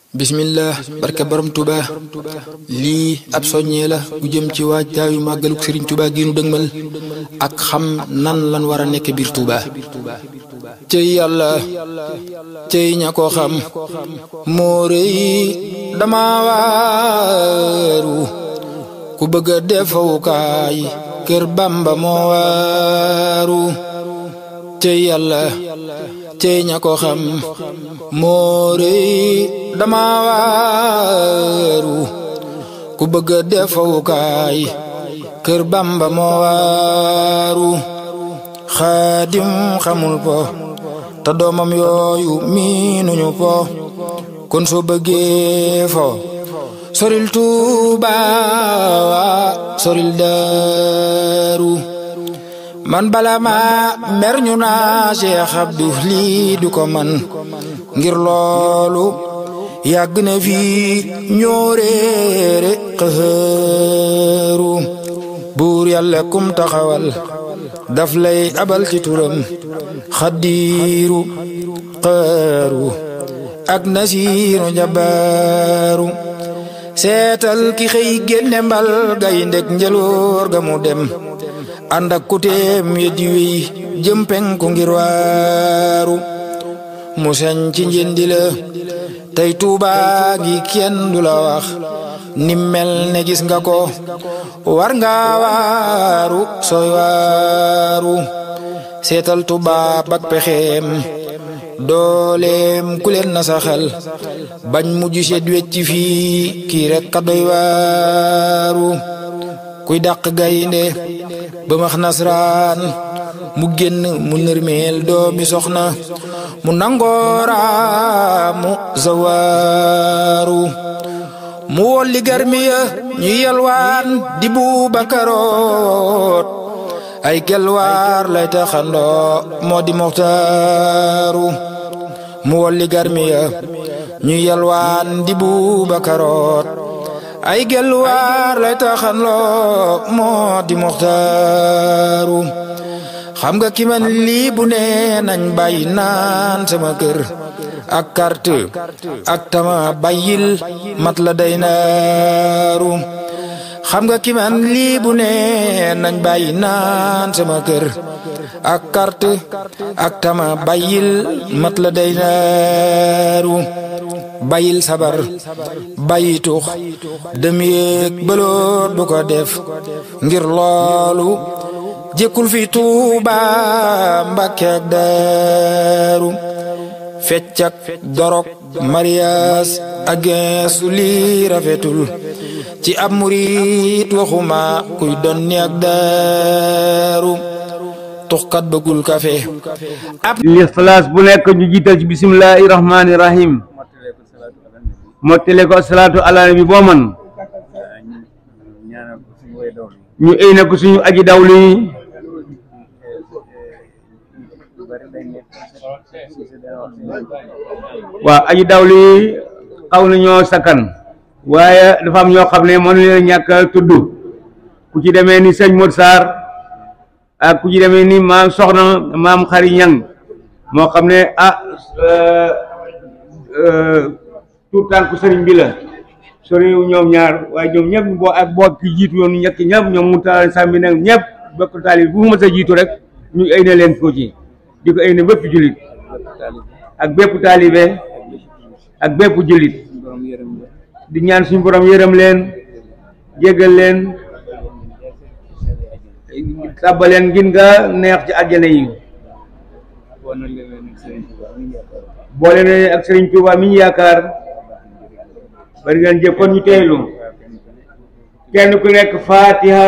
bismillah barke borom Touba lii ab soññee la bu jëm ci waajtaayu màggaluk Serigne Touba gi nu dëgmal ak xam nan lan war a nekk biir Touba. cey yàlla cey ña ko xam moo rëy dama waaru ku bëgg a defawukaay kër Bamba moo waaru cey yàlla cey ña ko xam moo rëy dama waaru ku bëgg a defawukaay kër Bamba moo waaru xaadim xamul po te doomam yooyu miinuñu po kon soo bëggee fo soril Tuuba soril Daaru man bala ma mer ñu naa Cheikh Abdou lii du ko man ngir loolu yàgg na fii ñoo réere xëru buur yàlla kum taxawal daf lay abal ci turam xaddiiru xëru ak nasiiru jabaaru seetal ki xëy génne mbal gayndeg njëloor ga mu dem ànd ak kuteem ye di wey jëm penku ngir waaru mu sañ ci njëndi la tey Tuuba gi kenn du la wax ni mel ne gis nga ko war nga waaru sooy waaru seetal Tuuba bak pexeem dooleem ku leen na saxal bañ mujj seet wecci fii kii rek ka doy waaru kuy dàq gaynde ba max nasraan mu génn mu nërmeel doomi soxna mu nangooraa mu zawaaru mu wolli garmiya ñu yalwaan di Bubakaroot ay gelwaar lay taxandoo moo di Muxtaaru mu wolli garmiya ñu yalwaan di Bubakaroot ay gelwaar lay taxandoo moo di Muxtaaru xam nga ki man lii bu nee nañ bàyyi naan sama kër ak carte ak tama bàyyil mat la day naaru xam nga ki man lii bu nee nañ bàyyi naan sama kër ak carte ak tama bàyyil mat la day naaru bàyyil sabar bàyyi tux dem yéeg bëloot bu ko def ngir loolu jékkul fi Tuuba Mbàkke ak Daaru feccak dorok marias ak geesu lii rafetul ci ab murit waxuma kuy donni ak Daaru tuxkat bëggul kafe ab lixlaas bu nekk ñu jiital ci bismillahi rahmani rahim mottale ko salaatu ala nabi boo man ñu éy na ko suñu aji dawlu yi waaw aji dawlu yi xaw nañoo sakkan waaye dafa am ñoo xam ne mënu leen ñàkk tudd ku ci demee ni sëñ Modou Sarr ak ku ci demee ni maam soxna maam Xari Ñang moo xam ne tout tànku sëriñ bi la sori ñoom ñaar waaye ñoom ñëpp boo ak boo ki jiitu yoon ñekk ñëpp ñoom mu taal sàmbi nag ñëpp bokk taalib bu ma sa jiitu rek ñu ay na leen ko ci di ko ay na bépp jullit ak bépp taalibe ak bépp jullit di ñaan suñu borom yërëm leen jéggal leen tàbbaleen ngin nga neex ci àjjana yi boole na ak Sëriñ Tuuba mi ñu yaakaar bari ngeen jëf kon ñu teelu kenn ku nekk fatiha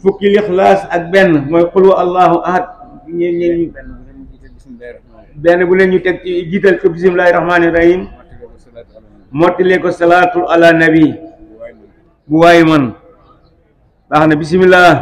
fukki lixlaas ak benn mooy xul wa allahu ahad benn bu leen ñu teg ci jiital ko bismillahi rahmani rahim mottile ko salaatul ala nabi bu waay man baax na bismillah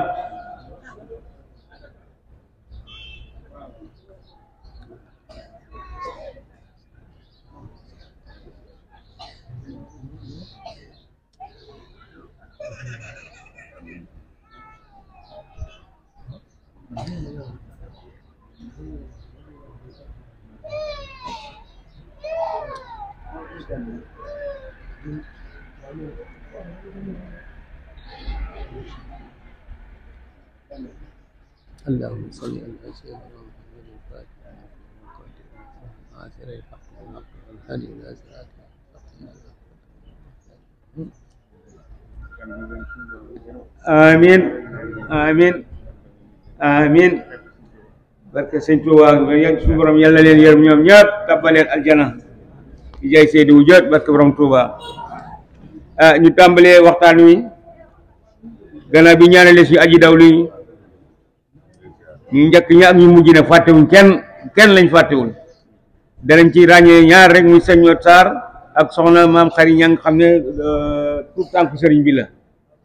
اللهم صل على سيدنا محمد الفاتح آخر الحق والحق والهدي إلى صراط amin amin amin barke sëñ Tuubaa suñu borom yàlla leen yërëm ñoom ñëpp tabbaleen aljana di jaay Seydi wu jot barke borom Tuubaa ñu tàmbalee waxtaan wi gannaaw bi ñaanale suñu aji dawlu ñu njëkk ña ak ñu mujj ne fàttewuñ kenn lañ fàttewul danañ ci ràññee ñaar rek muy sëñ Ñoot Saar ak soxna maam Xari Ñang xam ne tout tànk sëriñ bi la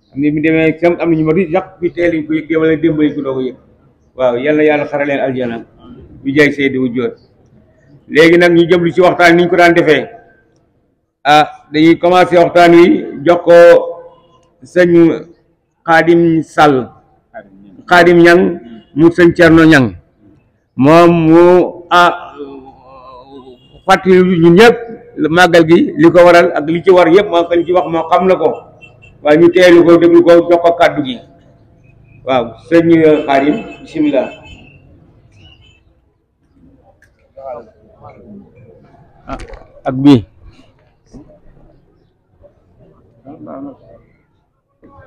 xam ne mi demee sam am nañu ma di sax bi teel ñu ko yëg wala démbali ko doo ko yëg waaw yàlla yàlla xara leen aljana bi jaay Seydi wu jot léegi nag ñu jëmlu ci waxtaan ni ñu ko daan defee dañuy commencé waxtaan wi jox ko sëñ Xaadim Sall Xaadim Ñang mu sëñ Cerno Ñang moom mu fàttali ñun ñëpp màggal gi li ko waral ak li ci war yëpp moo ko li ci wax moo xam na ko waaye ñu teelu ko déglu ko jox ko kàddu gi waaw sëñ Xaadim bismillah ak bii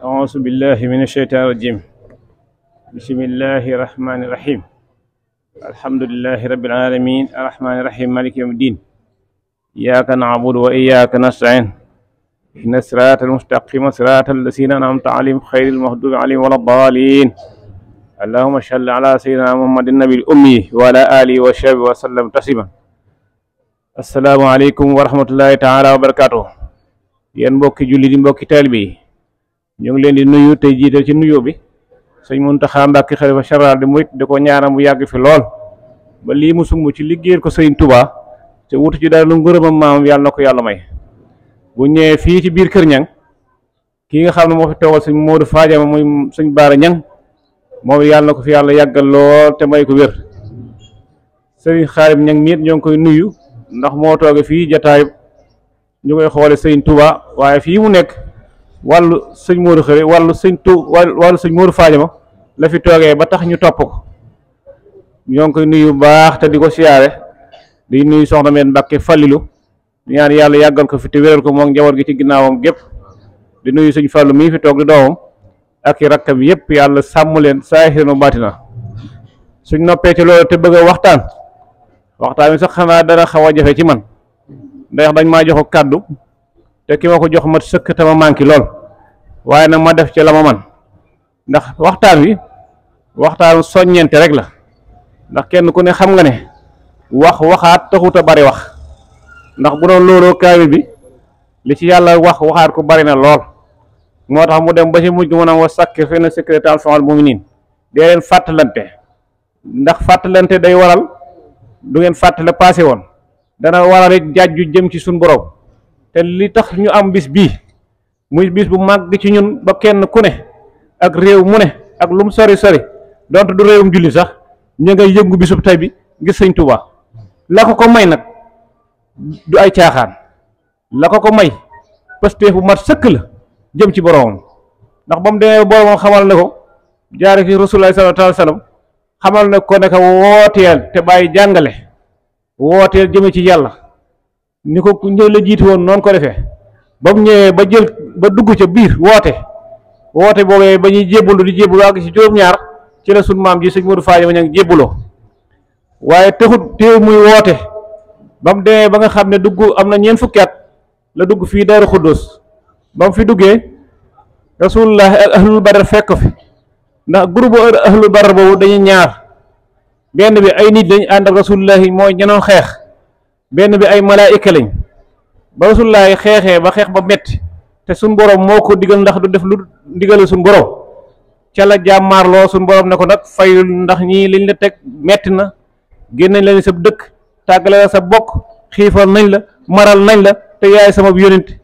أعوذ بالله من الشيطان الرجيم بسم الله الرحمن الرحيم الحمد لله رب العالمين الرحمن الرحيم مالك يوم الدين إياك نعبد وإياك نستعين إن الصراط المستقيم صراط الذين أنعمت عليهم خير المغضوب عليهم ولا الضالين اللهم صل على سيدنا محمد النبي الأمي وعلى آله وصحبه وسلم تسليما السلام عليكم ورحمة الله تعالى وبركاته yéen mbokki julli di mbokki taalibe yi ñu ngi leen di nuyu tey jiital ci nuyoo bi sëñ Muntaxa Mbàkke xalifa général di murit di ko ñaanal mu yàgg fi lool ba lii mu sumb ci liggéeyal ko sëñ Touba te wutu ci dara lu ngërëmam maamam yàlla na ko yàlla may bu ñëwee fii ci biir Kër Ñang kii nga xam ne moo fi toogal sëñ Modou Fadiama muy sëñ Baara Ñang moom yàlla na ko fi yàlla yàggal lool te may ko wér sëriñ Xaadim Ñang miit ñoo ngi koy nuyu ndax moo tooge fii jataay ñu koy xoole sëñ Touba waaye fii mu nekk wàllu sëñ Modou Xëre wàllu sëñ Modou Fadiama la fi toogee ba tax ñu topp ko ñoo ngi koy nuyu baax te di ko siyaare di nuyu soxna meen Mbàkke Fallilu di ñaan yàlla yàggal ko fi te wéral ko moom njaboot gi ci ginnaawam gépp di nuyu sëñ Fallu mii fi toog di doomam ak i rakkam yépp yàlla sàmm leen saahiran wa baatina suñ noppee ci loolu te bëgg a waxtaan wi sax xanaa dana xaw a jafe ci man ndax dañ maa jox kàddu te ki ma ko jox mat sëkk te ma manqué lool waaye nag ma def ci la ma man ndax waxtaan wi waxtaanu soññente rek la ndax kenn ku ne xam nga ne waxaat taxut a bari wax ndax bu doon looloo kaamil bi li ci yàlla waxaat ko bari na lool moo tax mu dem ba ci mujj mu naan wa sakkir fa inna zikraa tanfa'ul mu'miniin dee leen fàttalante ndax fàttalante day waral du ngeen fàttale passé woon dana waral it jaajju jëm ci suñ borom te li tax ñu am bis bii muy bis bu màgg ci ñun ba kenn ku ne ak réew mu ne ak lu mu sori sori donte du réewum julli sax ñu ngay yëngu bisub tey bi ngir sëñ Touba la ko may nag du ay caaxaan la ko may pasteef bu mat sëkk la jëm ci boromam ndax ba mu demee boromam xamal ne ko jaare ci Rasulullah sallallahu alayhi wa sallam xamal ne ko ne ko wooteel te bàyyi jàngale wooteel jëme ci yàlla ni ko ñëw la jiitu woon noonu ko defee ba mu ñëwee ba jël ba dugg ca biir woote boobee ba ñuy jébbalu di jébbalu ak ci juróom-ñaar ci la sunu maam ji sëñ Modou Fadiama ña ngi jébbaloo waaye taxut teew muy woote ba mu demee ba nga xam ne dugg am na ñeent fukki at la dugg fii Daaru Xuddoos ba mu fi duggee rasulullah ak ahlul badar fekk fi ndax groupe ahlul badar boobu dañuy ñaar benn bi ay nit lañ ànd ak rasulullah mooy ñenoon xeex benn bi ay malaayika lañ ba rasulullah xeexee ba xeex ba metti te suñ borom moo ko digal ndax du def lu digale suñ borom ca la jàmmaarloo suñ borom ne ko nag fayul ndax ñii liñ la teg metti na génnañ la ni sa dëkk tàggale la sa bokk xiifal nañ la maral nañ la te yaay sama yónent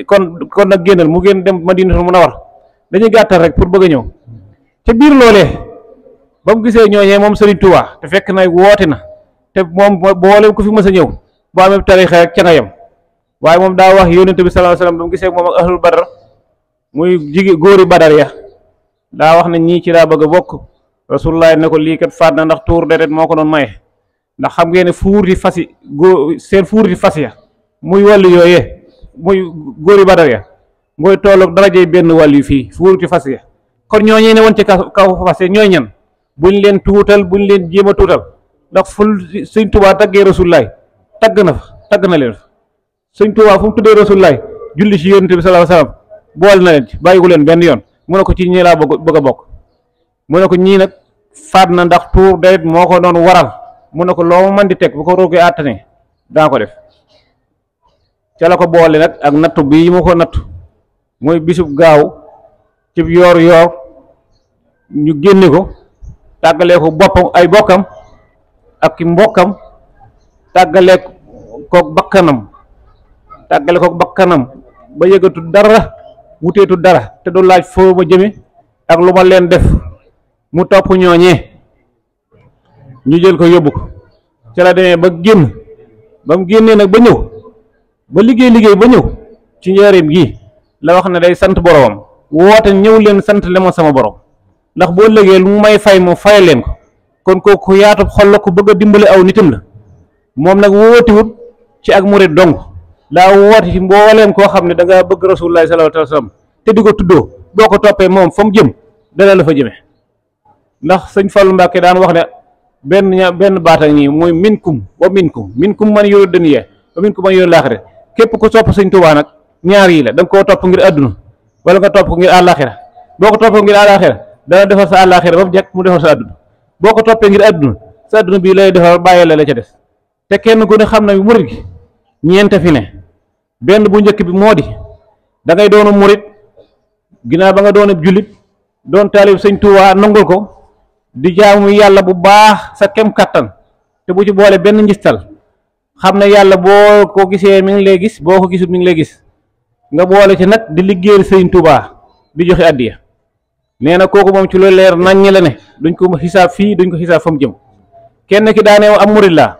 kon nag génnal mu génn dem Madinatul Munawwara dañuy gàttal rek pour bëgg a ñëw ca biir loolee ba mu gisee ñooñee moom Serigne Touba te fekk na woote na te moom boolem ku fi mës a ñëw boo amee tariixa rek ca nga yem waaye moom daa wax yonent bi sallallahu alayhi wasallam ba mu gisee moom ak ahlul badar muy góori badar ya daa wax ne ñii ci daa bëgg a bokk. rasulullah ne ko lii kat faat na ndax tuur deret moo ko doon maye ndax xam ngeen ne fuurti fas yi seen fuurti fas ya muy wàllu yooyee muy góori badar ya mooy tolloog darajey benn wàll yu fii fuurti fas ya kon ñooñee ne woon ci kaw fas ya ñooy ñan buñ leen tuutal buñ leen jéem a tuutal ndax ful sëñ Tuubaa taggee rasulullaay tagg na leen fa sëñ Tuubaa fu mu tuddee rasulullaay julli ci yonent bi sallallahu alayhi wasallam boole na leen ci bàyyiwu leen benn yoon mu ne ko ci ñi laa bëgg a bokk mu ne ko ñii nag faat na ndax tuur deret moo ko doon waral mu ne ko loo ma mën di teg bu ko roogee àttane daa ko def ca la ko boole nag ak nattu bii mu ko nattu mooy bisub gaaw ci yoor ñu génne ko tàggalee ko boppam ay bokkam ak ki mbokkam tàggalee kook bakkanam ba yëgatu dara wuteetu dara te du laaj foo ma jëme ak lu ma leen def mu topp ñooñee ñu jël ko yóbbu ko ca la demee ba génn ba mu génnee nag ba ñëw ba liggéey ba ñëw ci njaareem gi la wax ne day sant boromam woote ñëw leen sant le ma sama borom ndax boo liggéey lu mu may fay mu fayal leen ko kon kooku yaatu xol la ko bëgg a dimbale aw nitam la moom nag wootiwut ci ak murit dong daa woote ci mbooleem koo xam ne da nga bëgg rasulullah sallallahu alayhi wasallam te di ko tuddoo boo ko toppee moom fa mu jëm dana la fa jëme ndax sëñ Fallu Mbàkke daan wax ne benn baata ñi mooy minkum man yuridu dunya wa minkum man yuridu laaxira képp ku topp sëñ Tuubaa nag ñaar yi la da nga koo topp ngir àdduna wala nga topp ko ngir àllaaxira boo ko toppee ngir àllaaxira dana defar sa àllaaxira ba mu jekk mu defar sa àdduna boo ko toppee ngir àdduna sa àdduna bii lay defar bàyyi la ca des te kenn ku ne xam na murit gi ñeente fi ne benn bu njëkk bi moo di da ngay doonu murit ginnaaw ba nga doon jullit doon taalib sëñ Tuubaa nangul ko di jaamu yàlla bu baax sa kem kattan te bu ci boole benn njistal xam ne yàlla boo ko gisee mi ngi lay gis boo ko gisul mi ngi lay gis nga boole ci nag di liggéeyal sëñ Tuubaa di joxe addiya nee na kooku moom ci lu leer naññ la ne duñ ko xisaab fii duñ ko xisaab fa mu jëm kenn ki daanee am murit la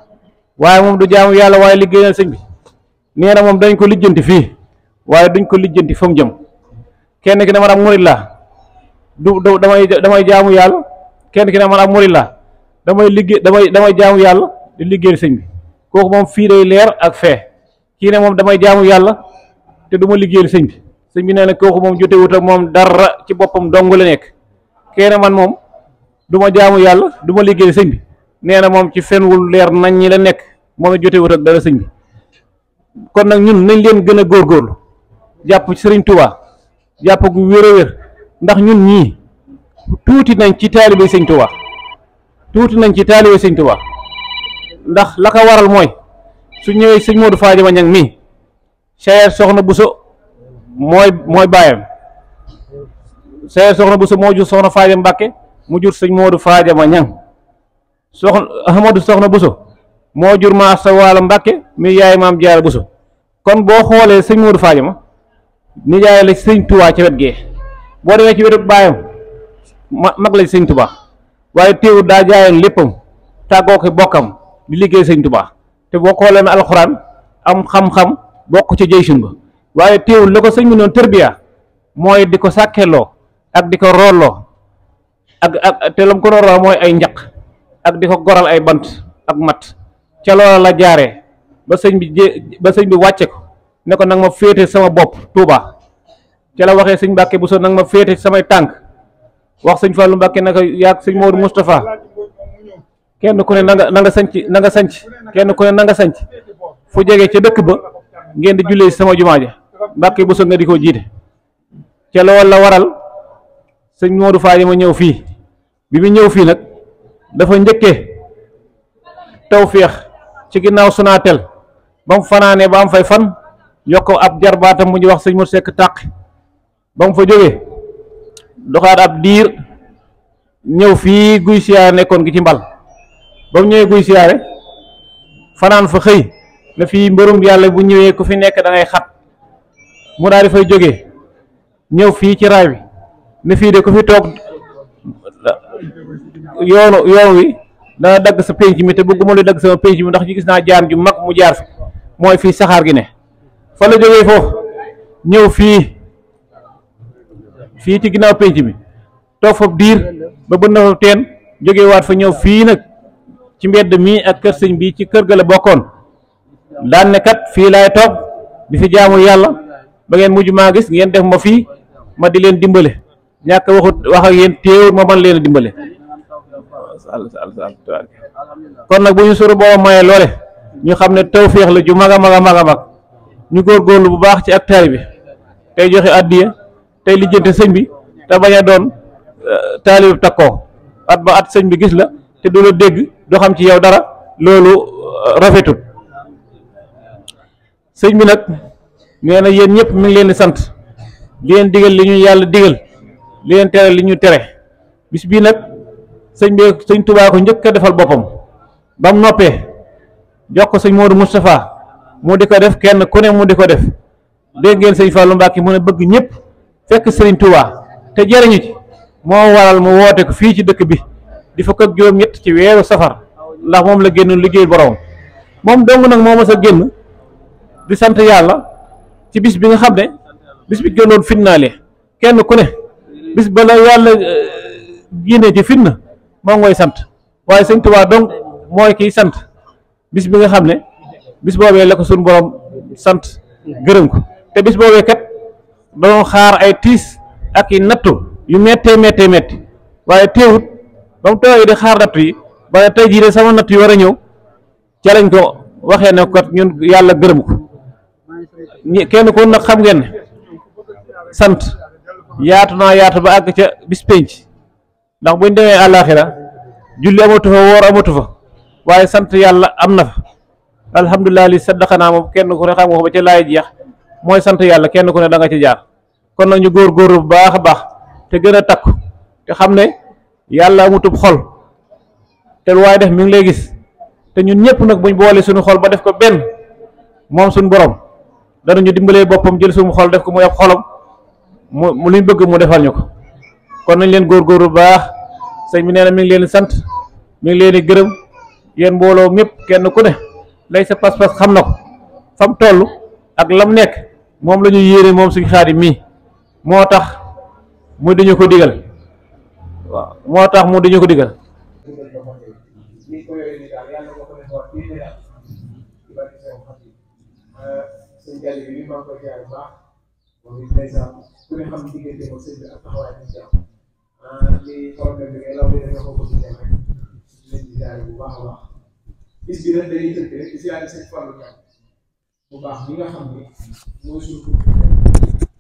waaye moom du jaamu yàlla waaye liggéeyal sëñ bi nee na moom dañ ko lijjanti fii waaye duñ ko lijjanti fa mu jëm kenn ki ne man am murit la damay jaamu yàlla kenn ki ne man am murit la damay jaamu yàlla di liggéeyal sëñ bi kooku moom fii day leer ak fee kii ne moom damay jaamu yàlla te du ma liggéeyal sëñ bi nee na kooku moom jotewut ak moom dara ci boppam dong la nekk kenn man moom du ma jaamu yàlla du ma liggéeyal sëñ bi nee na moom ci fenwul leer nañ ñi la nekk moom it jotewut ak dara sëñ bi kon nag ñun nañ leen gën a góorgóorlu jàpp ci sëriñ Tuubaa jàpp gu wér a wér ndax ñun ñii tuuti nañ ci taalibe sëñ Tuubaa ndax la ko waral mooy su ñëwee sëñ Modou Fadiama Ñang mii Sayer Soxna Buso mooy baayam Sayer Soxna Buso moo jur Soxna Fadiama Mbàkke mu jur sëñ Modou Fadiama Ñang Ahmadu Soxna Buso moo jur ma sa waala Mbàkke mi yaay maam Jaara Buso kon boo xoolee sëñ Modou Fadiama nijaay la sëñ Tuubaa ci wet gee boo demee ci wetu baayam mag la sëñ Tuubaa waaye teewul daa jaayoon léppam tàggoo ko bokkam di liggéey sëñ Tuubaa te boo xoolee na alxuraan am xam-xam bokk ci jëysun ba waaye teewul la ko sëñ bi noonu tërbiya mooy di ko sàkkeloo ak di ko rolloo ak te lam ko rolloo mooy ay njaq ak di ko goral ay bant ak mat ca loola la jaaree ba sëñ bi wàcce ko ne ko nag ma féete sama bopp Tuubaa ca la waxee sëñ Mbàkke Buso nag ma féete samay tànk wax sëñ Fallu Mbàkke naka yaag sëñ Moodu Moustapha kenn ku ne na nga sanc kenn ku ne na nga sanc fu jege ca dëkk ba ngeen di jullee sama jumaa ja Mbàkke Buso nga di ko jiite ca loolu la waral sëñ Moodu Fadiama ñëw fii bi mu ñëw fii nag dafa njëkkee tawféex ci ginnaaw Sonatel ba mu fanaanee ba am fay fan yokk ab jarbaatam mu ñu wax sëñ Mor Sekk tàq ba mu fa jógee doxaat ab diir ñëw fii guy siyaare nekkoon gi ci mbal ba mu ñëwee guy siyaare fanaan fa xëy na fii mbërum yàlla bu ñëwee ku fi nekk da ngay xat mu daal di fay jógee ñëw fii ci raay bi ne fii de ku fi toog yoon wi dana dagg sa penc mi te bëgguma lu dagg sama penc mi ndax ñu gis naa jaan ju mag mu jaar fi mooy fii saxaar gi ne fa la jógee foofu ñëw fii ci ginnaaw pénc bi toog foofu diir ba bënn na fa teen jógee waat fa ñëw fii nag ci mbedd mii ak kër sëñ bi ci kër ga la bokkoon daan ne kat fii laay toog di fi jaamu yàlla ba ngeen mujj maa gis ngeen def ma fii ma di leen dimbale ñàkk waxut wax ak yéen téewul ma man leen a dimbale kon nag bu ñu suru booba maye loole ñu xam ne tawféex la ju mag a mag a mag a mag ñu góorgóorlu bu baax ci ak taalibe bi tey joxe addiya tey lijjante sëñ bi te bañ a doon taalibe takkoo at ba at sëñ bi gis la te du la dégg du xam ci yow dara loolu rafetul sëñ bi nag nee na yéen ñëpp mi ngi leen di sant li leen digal li ñu yàlla digal li leen tere li ñu tere bis bii nag sëñ Tuubaa ko njëkk a defal boppam ba mu noppee jox ko sëñ Modou Moustapha mu di ko def kenn ku ne mu di ko def dégg ngeen sëñ Fallou Mbacke mu ne bëgg ñëpp fekk sëriñ Tuubaa te jariñu ci moo waral mu woote ko fii ci dëkk bi di fukk ak juróom-ñett ci weeru safar ndax moom la génn liggéey borom moom dong nag moo mas a génn di sant yàlla ci bis bi nga xam ne bis bi gënoon fitnaale kenn ku ne bis ba la yàlla génnee ci fitna moo ngoy sant waaye sëñ Tuubaa dong mooy kiy sant bis bi nga xam ne bis boobee la ko suñu borom sant gërëm ko te bis boobee kat doon xaar ay tiis ak i nattu yu méttee métti waaye teewut ba mu toogee di xaar nattu yi ba ne tey jii de sama nattu yi war a ñëw ca lañ ko waxee ne kat ñun yàlla gërëm ko kenn ko nag xam ngeen ne sant yaatu naa yaatu ba àgg ca bis penc ndax buñ demee àllaaxira julli amatu fa woor amatu fa waaye sant yàlla am na fa alhamdulilah li saddaqanaa moom kenn ku ne xam nga ko ba ca laay jeex mooy sant yàlla kenn ku ne da nga ci jaar kon nag ñu góorgóorlu bu baax a baax te gën a takku te xam ne yàlla amutub xol te lu waaye def mi ngi lay gis te ñun ñëpp nag buñ boole suñu xol ba def ko benn moom suñu borom danañu dimbalee boppam jël suñu xol def ko muy ab xolam mu luñ bëgg mu defal ñu ko kon nañ leen góorgóorlu bu baax sëñ bi nee na mi ngi leen di sant mi ngi leen di gërëm yéen mbooloo mépp kenn ku ne lay sa pas-pas xam na ko fam toll ak lam nekk moom la ñu yéene moom suñu Xaadim mii moo tax mu dañu ko digal waaw moo tax mu dañu ko digal bis bi nag dañuy tënk rek di siyaare sëñ Fallou Niang bu baax bi nga xam ne mooy suñu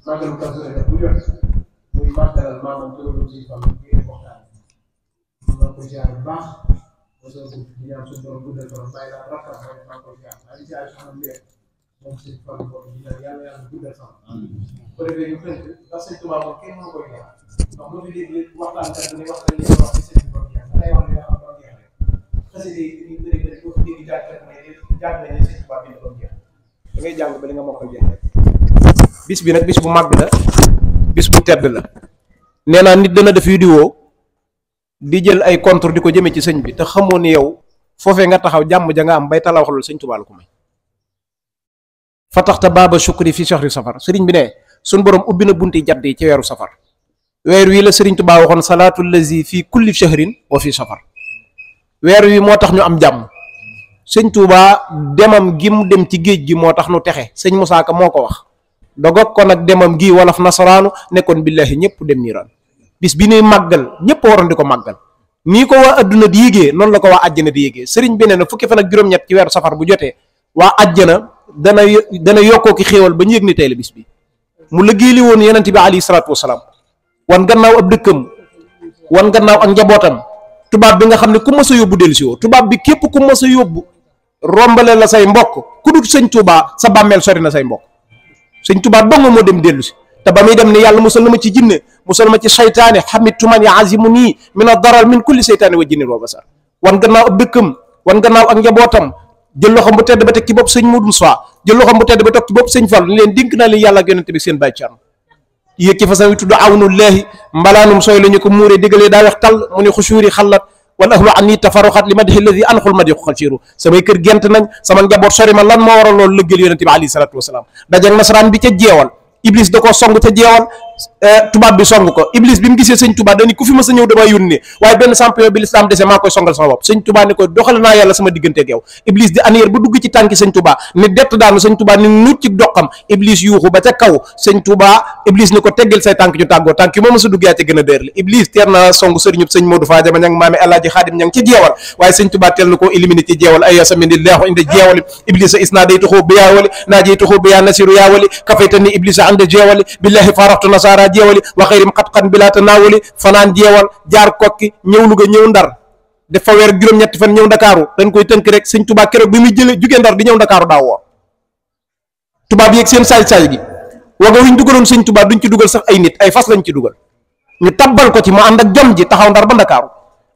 màggalu Kazu Rajab bu jot muy màggalal maamam tëraloon sëñ Fallou bi ngeen waxtaan maa ngi koy siyaare bu baax ba soo ko di ñaan suñu borom guddal borom bàyyi laa rakkam rek maa ngi koy siyaare maa ngi siyaare soxna Mbène moom sëñ Fallou borom di ñaan yàlla guddal sax bu defee ñu tënk ndax sëñ Tuubaa moom kenn moo koy ñaan ndax lu fi dégg waxtaan kat bu ne wax nañ li wax ci sëñ borom ñaan da ngay wax ne daa am borom ñaan xasida yi ñu bëri bëri boo fi dégg jàngkat ne jàng nañ ne sëñ Tuubaa bi la doon jeex da ngay jàng ba li nga mokkal jeex rek bis bi nag bis bu màgg la bis bu tedd la nee naa nit dana def vidéo di jël ay contre di ko jëmee ci sëñ bi te xamoo ni yow foofee nga taxaw jàmm ja nga am bay tala wax loolu sëñ Tuubaa la ko may fa taxta baaba shukri fi shahri safar sëriñ bi ne suñ borom ubbi na bunti jadd yi ci weeru safar weer wii la sëriñ Tuubaa waxoon salaatu lazi fi kulli shahrin wa fi safar weer wi moo tax ñu am jàmm sëñ Tuubaa demam gi mu dem ci géej gi moo tax nu texe sëñ Musaa Ka moo ko wax dogog ko nag demam gi wolof nasaraanu nekkoon billaahi ñëpp dem niiraan bis bi ñuy màggal ñëpp waroon di ko màggal nii ko waa adduna di yégee noonu la ko waa àjjana di yégee sëriñ bi ne na fukki fan ak juróom-ñett ci weeru safar bu jotee waa àjjana dana yokkoo ki xéewal ba ñu yëg ni tey la bis bi mu liggéey li woon yonent bi alayhi salaatu wasalaam wan gannaaw ab dëkkam wan gannaaw ak njabootam tubaab bi nga xam ne ku mas a yóbbu dellu si woo tubaab bi képp ku mas a yóbbu rombale la say mbokk ku dul sëñ Tuubaa sa bàmmeel sori na say mbokk sëñ Tuubaa dong moo dem dellu si te ba muy dem ne yàlla musal na ma ci jinne musal ma ci saytaane xamitu man yaasimu nii min a darar min kulli saytaane wa jinnin wa basar wan gannaaw ab dëkkam wan gannaaw ak njabootam jël loxoom bu tedd ba teg ci bopp sëñ Modou Moussa jël loxoom bu tedd ba teg ci bopp sëñ Fall leen dénk naa leen yàlla ak yonente bi seen bàyyi Cerno yéeg ci façon wi tudd awnullaahi mbalaanum sooy la ñu ko muuree diggalee daa wex tàll mu ne xusuuri xallat wal ahlu anni tafarruxat li madhi alladi anxul madiqu xalfiru samay kër gent nañ sama njaboot sori ma lan moo waral loolu lëggéel yonente bi alayhi salatu wasalaam dajak nasaraan bi ca jeewal iblis da koo song ca jeewal tubaab bi song ko iblis bi mu gisee sëñ Tuubaa dañu ku fi ma sa ñëw damay yónnee waaye benn champion bi l'islam dese maa koy songal sama bopp sëñ Tuubaa ni ko doxale naa yàlla sama digganteeg yow iblis di anière ba dugg ci tànki sëñ Tuubaa ni dett daanu sëñ Tuubaa ni nuut ci doxam iblis yuuxu ba ca kaw sëñ Tuubaa iblis ni ko teggal say tànk ñu tàggoo tànk yi moom sa dugg yaa ca gën a dër li iblis teer na song sëriñub sëñ Modou Fadiama ñang maami Alaaji Xaadim ñang ci jeewal waaye sëñ Tuubaa teel na koo éliminé ci jeewal ay yasamindillahu inda jeewali iblis a isna day tuxoo bi yaa wali naa jey tuxoo bi yaa nasiru yaa wali kafaytani iblis a anda jeewali billahi faraxtu nasara jeewali wa xayrim xat-xat bi laata naawali fanaan jeewal jaar kokki ñëw Luga ñëw Ndar def fa weer juróom-ñetti fan ñëw Ndakaaru dañ koy tënk rek sëñ Tuubaa keroog bi muy jugee Ndar di ñëw Ndakaaru daa woor tubaab yeeg seen saay-saay gi waga wuñ dugaloon sëñ Tuubaa duñ ci dugal sax ay nit ay fas lañ ci dugal ñu tabbal ko ci mu ànd ak jom ji taxaw Ndar ba Ndakaaru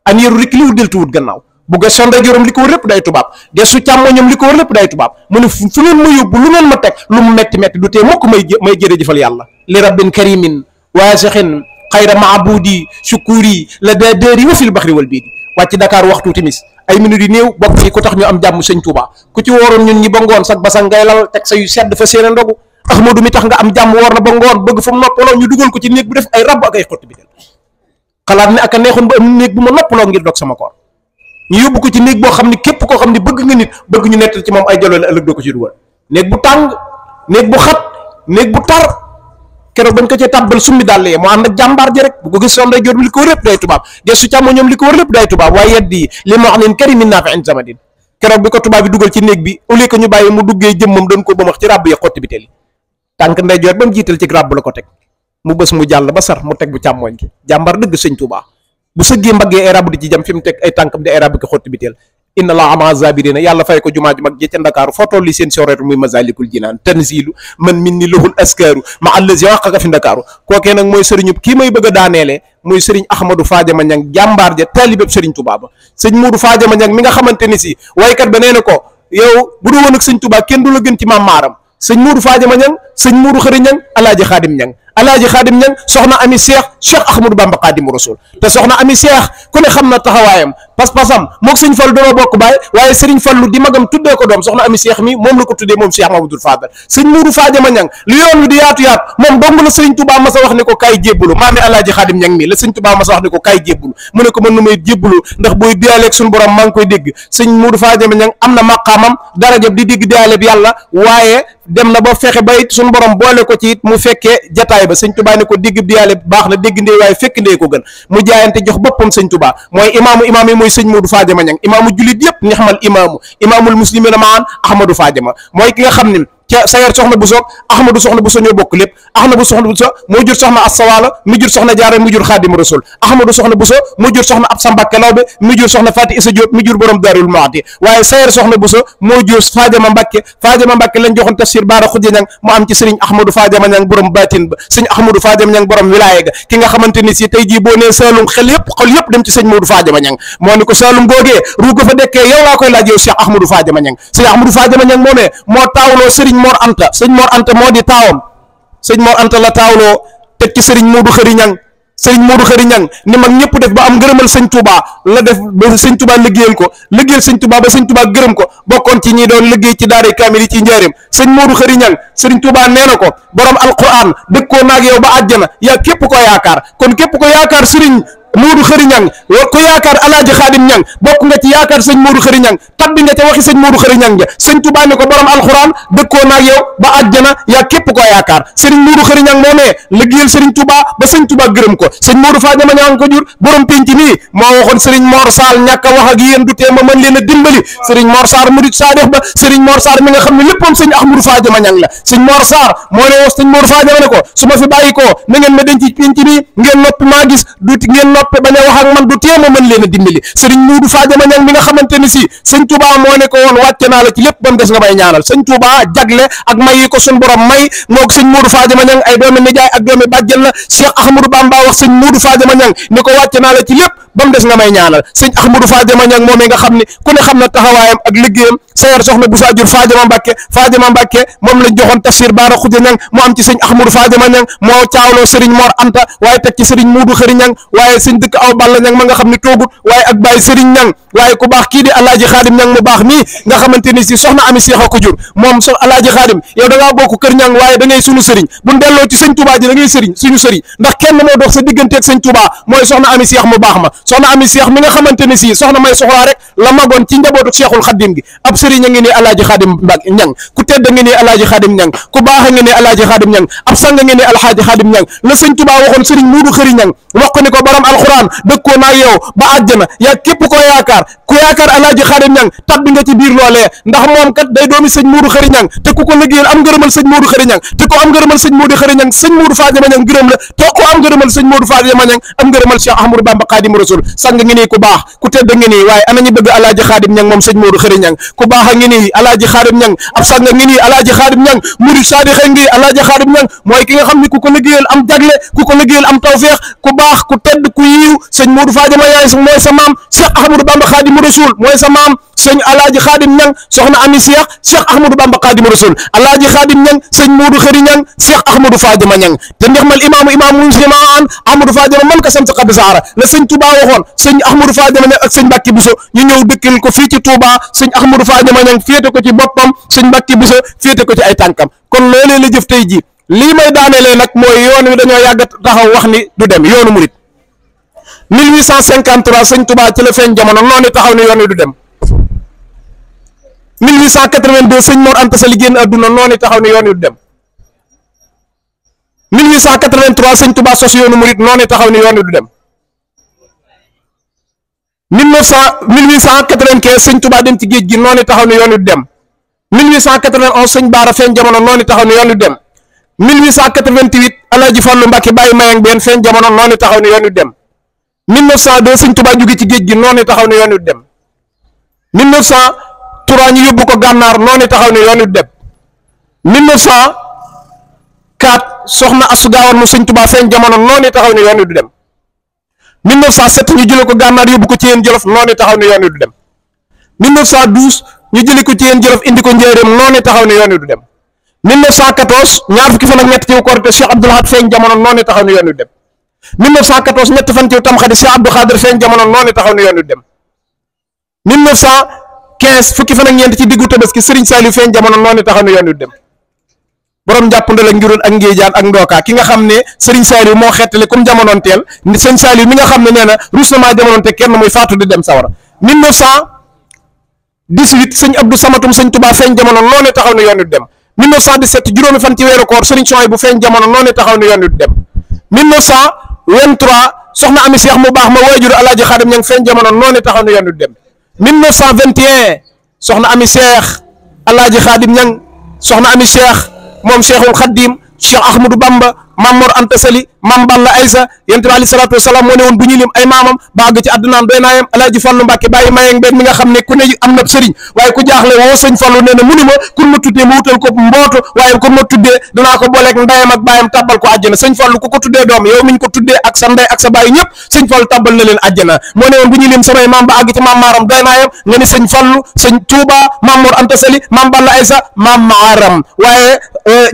aniiru rek li wut deltuwut gannaaw bu gestu ndeyjooram li ko wër lépp day tubaab gestu càmmoñam li ko wër lépp day tubaab mu ne fu ngeen ma yóbbu lu ngeen ma teg lu mu metti metti du tee mukk may jërëjëfal yàlla li rabbin karimin waasixin xayra maabudi shukuri la daa déeri wa fil baxri wal biidi wàcc Dakar waxtu timis ay minutes yu néew bokk yi ku tax ñu am jàmm sëñ Tuubaa ku ci wooroon ñun ñi ba ngoon sax basa ngay lal teg sa yu sedd fa séene ndogu Ahmadu mi tax nga am jàmm woor na ba ngoon bëgg fu mu noppaloo ñu dugal ko ci néeg bu def ay rabb ak ay xott bi xalaat ne ak a neexoon ba am néeg bu ma noppaloo ngir dog sama koor ñu yóbbu ko ci néeg boo xam ne képp koo xam ne bëgg nga nit bëgg ñu nettal ci moom ay jaloole ëllëg doo ko ci dugal néeg bu tàng néeg bu xat néeg bu tar keroog bañ ko cee tàbbal summi dàll yee moo ànd ak jàmbaar ji rek bu ko gis soon day jot li ko wër lépp day tubaab gestu càmmo ñoom li ko wër lépp day tubaab waaye yeddi li ma wax leen karimin naafi'in zamadin keroog bi ko tubaab bi dugal ci néeg bi au lieu que ñu bàyyi mu duggee jëmmam doon ko bëmax ci ràbb ya xotti bi teli tànk nday jot ba mu jiital ci ràbb la ko teg mu bës mu jàll ba sar mu teg bu càmmooñ gi jàmbaar dëgg sëñ Tuubaa bu sëggee mbaggee ay ràbb di ci jam fi mu teg ay tànkam di ay ràbb ki xotti bi teel inna laa ama zabirina yàlla fay ko jumaa ju mag ji ca Ndakaaru foo toll li seen soreetu muy masalikul jinaan tanzilu man min ni lahul askaaru ma allazi waqaka fi Ndakaaru kookee nag mooy sëriñub kii may bëgg a daaneele muy sëriñ Ahmadou Fadiama Ñang jàmbaar ja taalibeb sëriñ Tuubaa ba sëñ Moodu Fadiama Ñang mi nga xamante ni si waykat ba nee na ko yow bu du woon ak sëñ Tuubaa kenn du la gën ci maam maaram sëñ Moodu Fadiama Ñang sëñ Moodu Xëri Ñang alaaji Xaadim Ñang alaaji Xaadim Ñang soxna ami Cheikh Ahmadou Bamba Xaadimu Rasuul te soxna ami Cheikh ku ne xam na taxawaayam pas-pasam moog sëñ Fallu dama bokk baay waaye sëriñ Fallu di magam tuddee ko doom soxna ami Cheikh mi moom la ko tuddee moom Cheikh Mamadou Fadal sëñ Moodu Fadiama Ñang li yoon wi di yaatu moom dong la sëriñ Tuubaa mas a wax ne ko kaay jébbalu maami alaaji Xaadim Ñang mi la sëñ Tuubaa mas a wax ne ko kaay jébbalu mu ne ko mën nu may jébbalu ndax booy diyaaleeg suñu borom maa ngi koy dégg sëñ Moodu Fadiama Ñang am na maqaamam darajab di dégg diyaaleeb yàlla waaye dem na ba fexe ba it suñu borom boole ko ci it mu fekkee jataay ba sëñ Tuubaa ne ko digg diyaale baax na dégg ndee waaye fekk ndee ko gën mu jaayante jox boppam sëñ Tuubaa mooy imaam yi mooy sëñ Moodu Fadiama Ñang imaamu jullit yëpp nixmal imaamul muslimina maan Ahmadou Fadiama mooy ki nga xam ne ca Sayar soxna bu soog Ahmadou soxna bu so ñoo bokk lépp Ahmadou soxna bu so moo jur soxna Assawaala mi jur soxna Jaara mi jur Xaadimu Rasuul Ahmadou soxna bu so moo jur soxna Absa Mbàkke Lawbe mi jur soxna Faati Isa Jóob mi jur borom Daarul Muxti waaye Sayar soxna bu so moo jur Fadiama Mbàkke lañ joxoon tafsir Baara Xujja Ñang mu am ci sëriñ Ahmadou Fadiama Ñang borom baatin ba sëñ Ahmadou Fadiama Ñang borom wilaaya ga ki nga xamante ni si tey jii boo nee Saalum xel yëpp dem ci sëñ Moodu Fadiama Ñang moo ni ko Saalum googee ruu ko fa dekkee yow laa koy laaj yow Cheikh Ahmadou Fadiama Ñang sëñ Ahmadou Fadiama Ñang moomee moo taawloo sëriñ Mor Anta sëñ Mor Anta moo di taawam sëñ Mor Anta la taawloo teg ci sëriñ Moodu Xëri Ñang sëriñ Moodu Xëri Ñang ni mag ñëpp def ba am ngërëmal sëñ Touba la def ba sëñ Touba liggéeyal sëñ Touba ba sëñ Touba gërëm ko bokkoon ci ñi doon liggéey ci daara kaamil yi ci njaareem sëñ Moodu Xëri Ñang sëriñ Touba nee na ko borom alquran dëkkoo naag yow ba àjjana yaa képp ko yaakaar kon képp ko yaakaar sëriñ Moodu Xëri Ñang ko yaakaar alaaji Xaadim Ñang bokk nga ci yaakaar sëñ Moodu Xëri Ñang tabbi nga ca waxi sëñ Moodu Xëri Ñang ja sëñ Tuubaa ne ko borom alxuraan dëkkoo naag yow ba àjjana yaa képp koo yaakaar sëriñ Moodu Xëri Ñang moomee liggéeyal sëriñ Tuubaa ba sëñ Tuubaa gërëm ko sëñ Moodu Fadiama Ñang ko jur borom penc nii moo waxoon sëriñ Mor Sall ñàkk a wax ak yéen du tee ma mën leen a dimbali sëriñ Mor Sarr murid saadix ba sëriñ Mor Sarr mi nga xam ne léppam sëñ Ahmadou Fadiama Ñang la sëñ Mor Sarr moo ne wax sëñ Moodu Fadiama ne ko su ma fi bàyyi koo na ngeen ma denc ci penc nii ngeen noppi maa gis duuti ngeen noppi bañ a wax ak man du tee ma mën leen a dimbali sëriñ Moodu Fadiama Ñang mi nga xamante ni si sëñ Tuubaa moo ne ko woon wàcce naa la ci lépp ba mu des nga may ñaanal sëñ Tuubaa jagle ak may yi ko suñ borom may moog sëñ Moodu Fadiama Ñang ay doomi nijaay ak doomi bàjjen la Cheikh Ahmadou Bamba wax sëñ Moodu Fadiama Ñang ni ko wàcce naa la ci lépp ba mu des nga may ñaanal sëñ Ahmadou Fadiama Ñang moomee nga xam ne ku ne xam na taxawaayam ak liggéeyam Sayar soxna bu saa jur Fadiama Mbàkke moom lañ joxoon tafsir Baara Xujja Ñang mu am ci sëñ Ahmadou Fadiama Ñang moo caawloo sëriñ Mor Anta waaye teg ci sëriñ Moodu Xëri Ñang waaye sëñ fañ dëkk aw Balla Ñang ma nga xam ne toogut waaye ak Baye Serigne Ñang waaye ku baax kii di Alaaji Xaadim Ñang mu baax mii nga xamante ni si soxna Ami Seex a ko jur moom Alaaji Xaadim yow da ngaa bokk kër Ñang waaye da ngay sunu sëriñ buñ delloo ci sëñ Touba ji da ngay sëriñ suñu sëriñ ndax kenn moo dox sa digganteeg sëñ Touba mooy soxna Ami Seex mu baax ma soxna Ami Seex mi nga xamante ne si soxna may soxlaa rek la magoon ci njabootu Seexul Xaadim gi ab sëriñ a ngi nii Alaaji Xaadim Ñang ku tedd a ngi nii Alaaji Xaadim Ñang ku baax a ngi nii Alaaji Xaadim Ñang ab sang a ngi nii Alxaaji Xaadim Ñang la sëñ Touba waxoon sëriñ Muudu Xëri Ñang wax ko ni ko borom alxuraan dëkkoo naa yow ba àjjana yaa képp koo yaakaar ku yaakaar Alaaji Xaadim Ñang tabbi nga ci biir loolee ndax moom kat day doomi sëñ Muudu Xëri Ñang te ku ko liggéeyal am ngërëmal sëñ Muudu Xëri Ñang te ko am ngërëmal sëñ Muudu Xëri Ñang sëñ Muudu Faadima Ñang gërëm la te ko am ngërëmal sëñ Muudu Faadima Ñang am ngërëmal Cheikh Ahmadou Bamba Xaadimu Rasuul sang ngi nii ku baax ku tedd ngi nii waaye ana ñu bëgg Alaaji Xaadim Ñang moom sëñ Muudu Xëri Ñang ku baax a ngi nii Alaaji Xaadim Ñang ab sang ngi nii Alaaji Xaadim Ñang murid saadiq ngi Alaaji Xaadim Ñang mooy ki nga xam ni ku ko liggéeyal am jagle ku ko liggéeyal am tawfeex ku baax ku tedd ku yiiw sëñ Muudu Faadima yaay mooy sa maam Cheikh Ahmadou Bamba Xaadimu Rasuul mooy sa maam sëñ Alaaji Xaadim Ñang soxna Ami Seex Cheikh Ahmadou Bamba Xaadimu Rasuul Alaaji Xaadim Ñang sëñ Muudu Xëri Ñang Cheikh Ahmadou Faadima Ñang te ndexmal imaam muslimaan Ahmadou Faadima man ka sam sa xadd saara la sëñ Touba waxoon sëñ Ahmadou Faadima Ñang ak sëñ Mbàkke Buso ñu ñëw dëkkal ko fii ci Touba sëñ Ahmadou Faadima Ñang féete ko ci boppam sëñ Mbàkke Buso féete ko ci ay tànkam kon loolee la jëf tey ji lii may daanelee nag mooy yoon wi dañoo yàgg taxaw wax ni du dem yoonu murit 1853 sëñ Touba ci la feeñ jamono noonu taxaw ni yoon wi du dem 1882 sëñ Mor Anta Sali génn àdduna noonu taxaw ni yoon wi du dem 1883 sëñ Touba sos yoonu murit noonu taxaw ni yoon wi du dem 1895 sëñ Touba dem ci géej gi noonu taxaw ni yoon wi du dem 1891 sëñ Baara feeñ jamono noonu taxaw ni yoon wi du dem 1888 Alaaji Fallu Mbàkke Baye Mayang benn feeñ jamono noonu taxaw ni yoon wi du dem 1902 sëñ Touba jóge ci géej gi noonu taxaw ni yoon wi du dem 1903 ñu yóbbu ko gànnaar noonu taxaw ni yoon wi du dem 1904 soxna Asu Gaawaan mu sëñ Touba feeñ jamono noonu taxaw ni yoon wi du dem 1907 ñu jëlee ko gànnaar yóbbu ko ci yéen Jolof noonu taxaw ni yoon wi du dem 1912 ñu jëlee ko ci yéen Jolof indi ko Njaaréem noonu taxaw ni yoon wi du dem 1914 ñaar fukki fan ak ñett ci Korite Cheikh Abdoul Ahad feeñ jamono noonu taxaw ni yoon wi du dem 1914 ñetti fan ci Tamxarit Cheikh Abdou Khadir feeñ jamono noonu taxaw ni yoon wi du dem 1915 fukki fan ak ñeent ci diggu Tabaski Serigne Saliou feeñ jamono noonu taxaw ni yoon wi du dem borom jàppandal ak njurul ak ngéejaan ak ndookaa ki nga xam ne Serigne Saliou moo xettali comme jamonoon teel sëñ Saliou mi nga xam ne nee na rus na maa jamonoon te kenn muy faatu di dem sawara 1918 sëñ Abdou Samatum sëñ Touba feeñ jamono noonu taxaw ni yoon wi du dem 1917 juróomi fan ci weeru koor Serigne Souhaïbou bu feeñ jamono noonu taxaw ni yoon wi du dem 1923 soxna Ami Seex mu baax ma waajur Alaaji Xaadim Ñang feeñ jamono noonu taxaw ni yoon wi du dem 1921 soxna Ami Seex Alaaji Xaadim Ñang soxna Ami Seex moom Cheikhul Xaddim Cheikh Ahmadou Bamba Mam Mor Anta Sali Mam Balla Aysa yonent bi alayhi salaatu wasalaam moo ne woon bu ñu lim ay maamam ba àgg ci àddunaam doy naa yem Alaaji Fallu Mbàkke Baye Mayang benn mi nga xam ne ku ne am na sëriñ waaye ku jaaxle woo sëñ Fallu nee na mu ni ma kun ma tuddee ma wutal ko mbootu waaye kun ma tuddee danaa ko booleeg ndeyam ak baayam tàbbal ko àjjana sëñ Fallu ku ko tuddee doom yow miñ ko tuddee ak sa ndey ak sa baay ñëpp sëñ Fallu tàbbal na leen àjjana moo ne woon bu ñu lim samay maam ba àgg ci maam Maaram doy naa yem nga ni sëñ Fallu sëñ Touba Mam Mor Anta Sali Mam Balla Aysa Mam Maaram waaye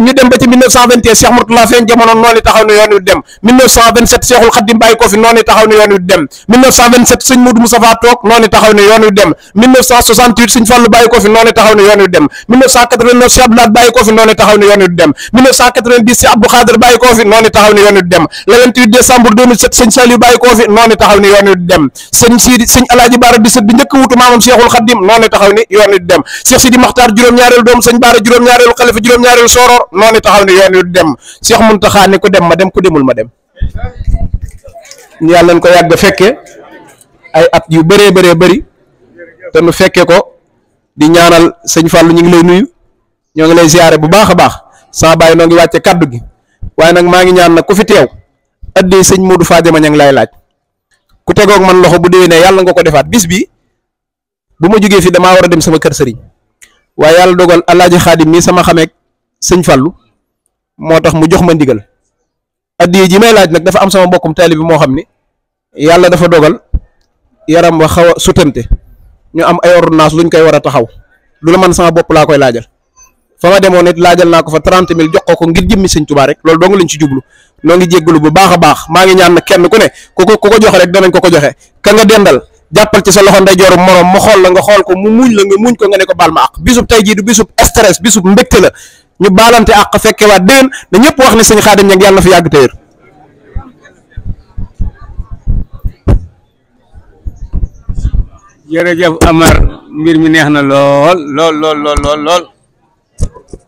ñu dem ba ci 1921 Cheikh Mourtala feeñ jamono noonu taxaw ne yoon wi dem 1927 Cheikhul Khadim bàyyi ko fi noonu taxaw ne yoon wi dem 1927 sëñ Modou Moustapha toog noonu taxaw ne yoon wi dem 1968 sëñ Fallu bàyyi ko fi noonu taxaw ne yoon wi dem 1989 Cheikh Abdoulaye bàyyi ko fi noonu taxaw ne yoon wi dem 1990 Cheikh Abdou Khadir bàyyi ko fi noonu taxaw ne yoon wi dem le 28 décembre 2007 sëñ Saliou bàyyi ko fi noonu taxaw ne yoon wi dem sëñ Sidi sëñ Alaaji Baara di sët bi njëkk wutu maamam Cheikhul Khadim noonu taxaw ne yoon wi dem Cheikh Sidi Makhtar juróom-ñaareelu doom sëñ Baara juróom-ñaareelu xalifa juróom-ñaareelu sooroor noonu taxaw ne yoon wi dem Cheikh Muntaxa ne ku dem ma dem ku demul ma dem yàlla nañ ko yàgg fekke ay at yu bëree bëri te nu fekke ko di ñaanal sëñ Fallou ñu ngi lay nuyu ñoo ngi lay ziare bu baax a baax sama baay noo ngi wàcce kaddu gi waaye nag maa ngi ñaan nag ku fi teew addee sëñ Modou Fadima ña ngi lay laaj ku tegoog man loxo bu déwénee yàlla nga ko defaat bis bi bu ma jógee fi damaa war a dem sama kër sëriñ waaye yàlla dogal Alaaji Xaadim mii sama xameek sëñ Fallou moo tax mu jox ma ndigal addiye ji may laaj nag dafa am sama mbokkum taalibe bi moo xam ni yàlla dafa dogal yaram wa xaw a sutante ñu am ay ordonnance luñ koy war a taxaw lu la man sama bopp laa koy laajal fa ma demoon it laajal naa ko fa 30 000 jox ko ngir jëmmi sëñ Tuubaa rek loolu dong lañ ci jublu noo ngi jéggalu bu baax a baax maa ngi ñaan na kenn ku ne ku ko joxe rek danañ ko joxe ka nga dendal jàppal ci sa loxo ndeyjooru morom mu xool la nga xool ko mu muñ la nga muñ ko nga ne ko baal ma àq bisub tey jii du bisub stress bisub mbégte la ñu baalante àq fekke waat déwén na ñëpp wax ne sëñ Xaadim Ñaŋ yàlla na fi yàgg téyër jërëjëf Amar mbir mi neex na lool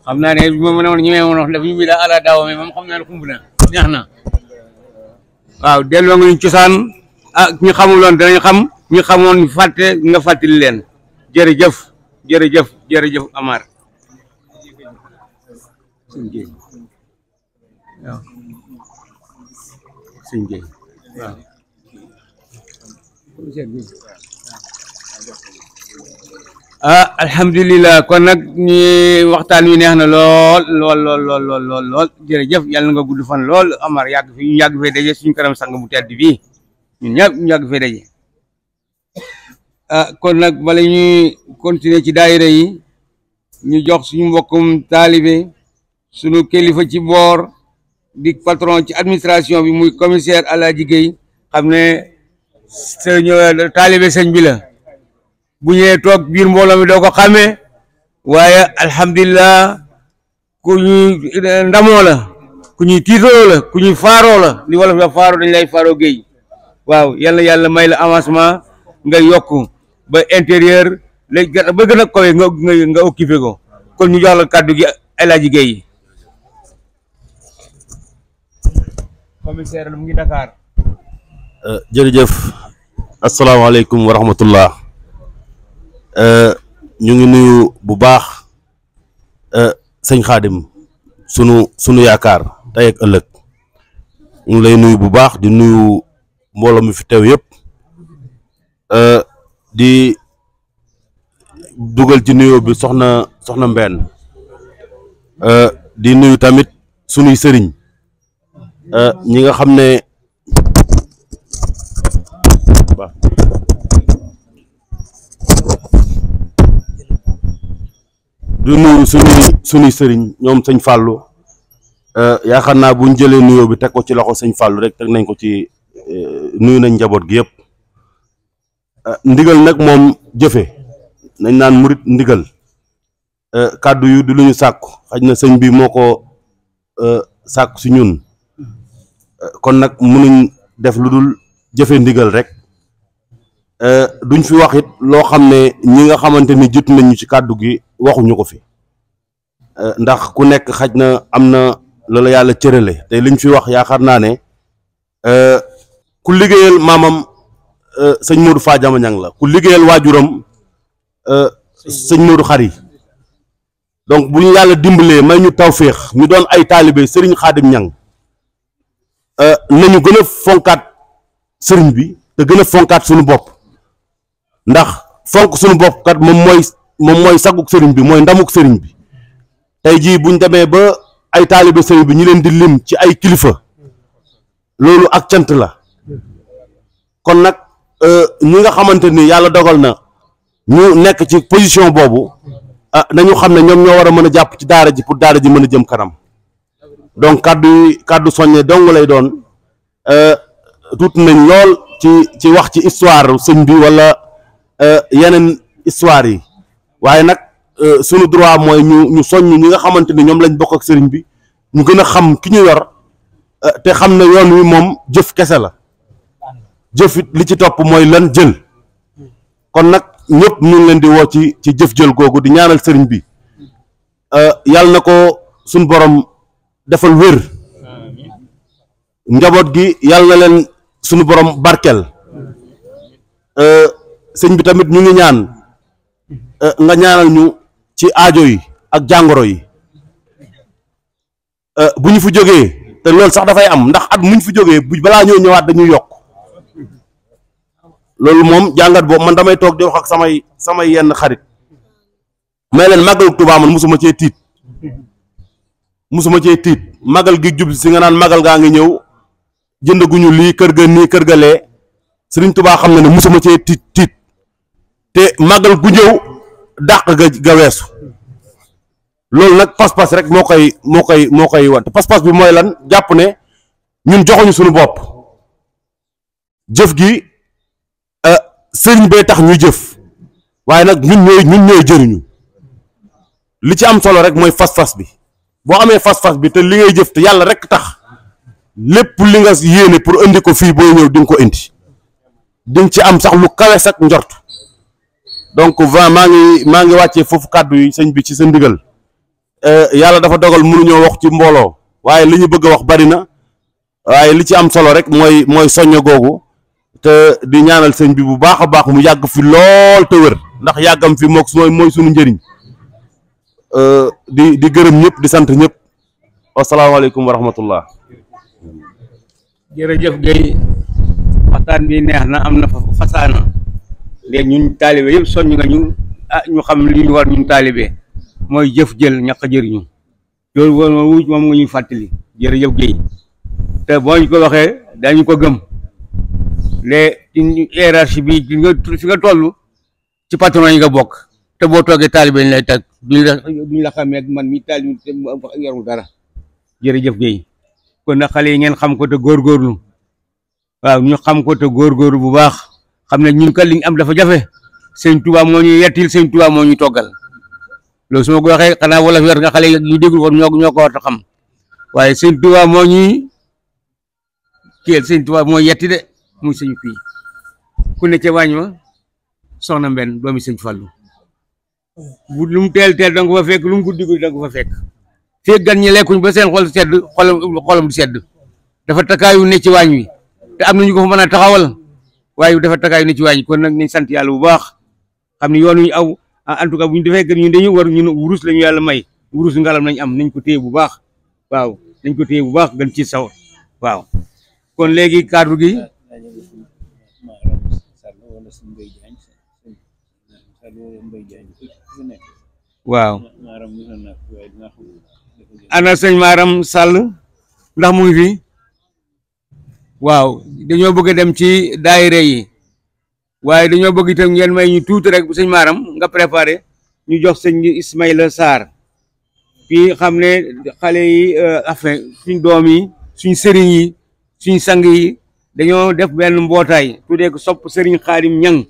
xam naa ne moom ñu wax def ñu bi daa ala daaw mi moom xam naa ne xumb na neex na waaw delloo nga ñu cosaan ñu xamuloon danañ xam ñu xamoon fàtte nga fàttali leen jërëjëf Amar sëñ Gueye waaw alhamdulilah kon nag ñi waxtaan wi neex na lool jërëjëf yàlla nga gudd fan lool Amar yàgg fi ñu yàgg fee daje suñu kanam sang bu tedd bii ñun ñëpp ñu yàgg fee daje kon nag bala ñuy continuer ci daayira yi ñu jox suñu mbokkum taalibe suñu kilifa ci boor di patron ci administration bi muy commissaire Alaaji Gueye xam ne sëñ taalibe sëñ bi la bu ñëwee toog biir mbooloo mi doo ko xàmmee waaye alhamdulilah ku ñuy ndamoo la ku ñuy tiitaroo la ku ñuy faaroo la li wolof la faaroo dañ lay faaroo Gueye waaw yàlla may la avancement nga yokku ba intérieur léegi ba gën a kawe nga occupé ko kon ñu jox la kàddu gi El Hadji Gueye commissaire mu ngi Dakar. jërëjëf asalaamaaleykum wa rahmatullah ñu ngi nuyu bu baax sëñ Xaadim sunu yaakaar tey ak ëllëg ñu ngi lay nuyu bu baax di nuyu mbooloo mi fi teew yëpp di dugal ci nuyoo bi soxna Mbène di nuyu tamit sunuy sëriñ ñi nga xam ne di nuyu sunuy sëriñ ñoom sëñ Fallou yaakaar naa buñ jëlee nuyoo bi teg ko ci loxo sëñ Fallou rek teg nañ ko ci nuyu nañ njaboot gi yëpp ndigal nag moom jëfe nañ naan murit ndigal kàddu yu di lu ñu sàkku xaj na sëñ bi moo ko sàkku si ñun kon nag mënuñ def lu dul jëfe ndigal rek duñ fi wax it loo xam ne ñi nga xamante ni jiitu nañu ci kàddu gi waxuñu ko fi ndax ku nekk xaj na am na loola yàlla cërale te liñ fi wax yaakaar naa ne ku liggéeyal maamam sëñ Modou Fadiama Niang la ku liggéeyal waajuram sëñ Modou Khary donc bu ñu yàlla dimbalee may ñu tawféex ñu doon ay taalibe sëriñ Xaadim Niang nañu gën a fonkaat sëriñ bi te gën a fonkaat suñu bopp ndax fonk suñu bopp kat moom mooy saguk sëriñ bi mooy ndamuk sëriñ bi tey jii buñ demee ba ay taalibe sëriñ bi ñu leen di lim ci ay kilifa loolu ak cant la kon nag ñi nga xamante ni yàlla dogal na ñu nekk ci position boobu nañu xam ne ñoom ñoo war a mën a jàpp ci daara ji pour daara ji mën a jëm kanam donc kàddu soññe dong lay doon tuuti nañ lool ci wax ci histoire sëñ bi wala yeneen histoire yi waaye nag sunu droit mooy ñu soññ ñi nga xamante ni ñoom lañ bokk ak sëriñ bi ñu gën a xam ki ñu yor te xam ne yoon wi moom jëf kese la jëf it li ci topp mooy lan jël kon nag ñëpp ñu ngi leen di woo ci jëf jël googu di ñaanal sëriñ bi yàlla na ko suñ borom defal wér njaboot gi yàlla na leen suñu borom barkel sëñ bi tamit ñu ngi ñaan nga ñaanal ñu ci aajo yi ak jàngoro yi bu ñu fi jógee te loolu sax dafay am ndax at muñ fi jógee bu balaa ñoo ñëwaat dañuy yokk loolu moom jàngat boobu man damay toog di wax ak samay yenn xarit may leen màggalu Tuubaa man musuma cee tiit màggal gi jub si nga naan màggal gaa ngi ñëw jëndaguñu lii kër ga nii kër ga lee Sëriñ Tuubaa xam na ne musuma cee tiit te màggal gu ñëw dàq ga weesu loolu nag pas-pas rek moo koy wan te pas-pas bi mooy lan jàpp ne ñun joxuñu suñu bopp jëf gi sëriñ bee tax ñuy jëf waaye nag ñun ñooy jëriñu li ci am solo rek mooy fas-fas bi boo amee fas-fas bi te li ngay jëf te yàlla rek tax lépp li nga yéene pour indi ko fii boo ñëw di nga ko indi di nga ci am sax lu kawe sax njort donc maa ngi wàccee foofu kàddu yi sëñ bi ci sa ndigal yàlla dafa dogal mënuñoo wax ci mbooloo waaye li ñu bëgg a wax bari na waaye li ci am solo rek mooy soñño googu te di ñaanal sëñ bi bu baax a baax mu yàgg fi lool te wér ndax yàggam fi mooy suñu njëriñ di gërëm ñëpp di sant ñëpp wasalaamaaleykum wa rahmatullah. jërëjëf Guèye waxtaan bi neex na am na fasaana léegi ñun taalibe yëpp soññ nga ñu ñu xam li ñu war ñun taalibe mooy jëf jël ñàkk a jëriñu loolu moom nga ñuy fàttali jërëjëf Guèye te boo ñu ko waxee dañu ko gëm les hiérarchie bi fi nga toll ci patron yi nga bokk te boo toogee taalibe ñu lay teg duñ la xamee ak man mi taalibe te yarul dara jërëjëf Guèye kon nag xale yi ngeen xam ko te góorgóorlu waaw ñu xam ko te góorgóorlu bu baax xam ne ñun kat li ñu am dafa jafe sëñ Tuubaa moo ñuy yettil sëñ Tuubaa moo ñuy toggal loolu su ma ko waxee xanaa wala fi war nga xale yi déglu ko ñoo ko war a xam waaye sëñ Tuubaa moo ñuy kiyel sëñ Tuubaa moo yetti de muy sëñ fii ku ne ca wàññ ma soxna Mbenn doomi sëñ Fallu bu lu mu teel da nga ko fa fekk lu mu guddi da nga ko fa fekk fekk gan ñi lekkuñ ba seen xol sedd xolam du sedd dafa takaayu ne ci waañ wi te am nañu ko fa mën a taxawal waaye dafa takaayu ne ci waañ wi kon nag nañ sant yàlla bu baax xam ne yoon wi aw en tout cas bu ñu defee gën ñun dañu war ñun wurus lañu yàlla may wurus ngalam nañ am nañ ko téye bu baax waaw nañ ko téye bu baax gën ci saw waaw kon léegi kaddu gi waaw ana sëñ Maram Sall ndax mu ngi fi waaw dañoo bëgg a dem ci daayira yi waaye dañoo bëgg itam ngeen may ñu tuuti rek bu sëñ Maram nga préparé ñu jox sëñ Ismaïla Sarr fii xam ne xale yi enfin suñ doom yi suñ sëriñ yi suñ sang yi dañoo def benn mbootaay tuddee ko sopp sëriñ Xaadim Ñang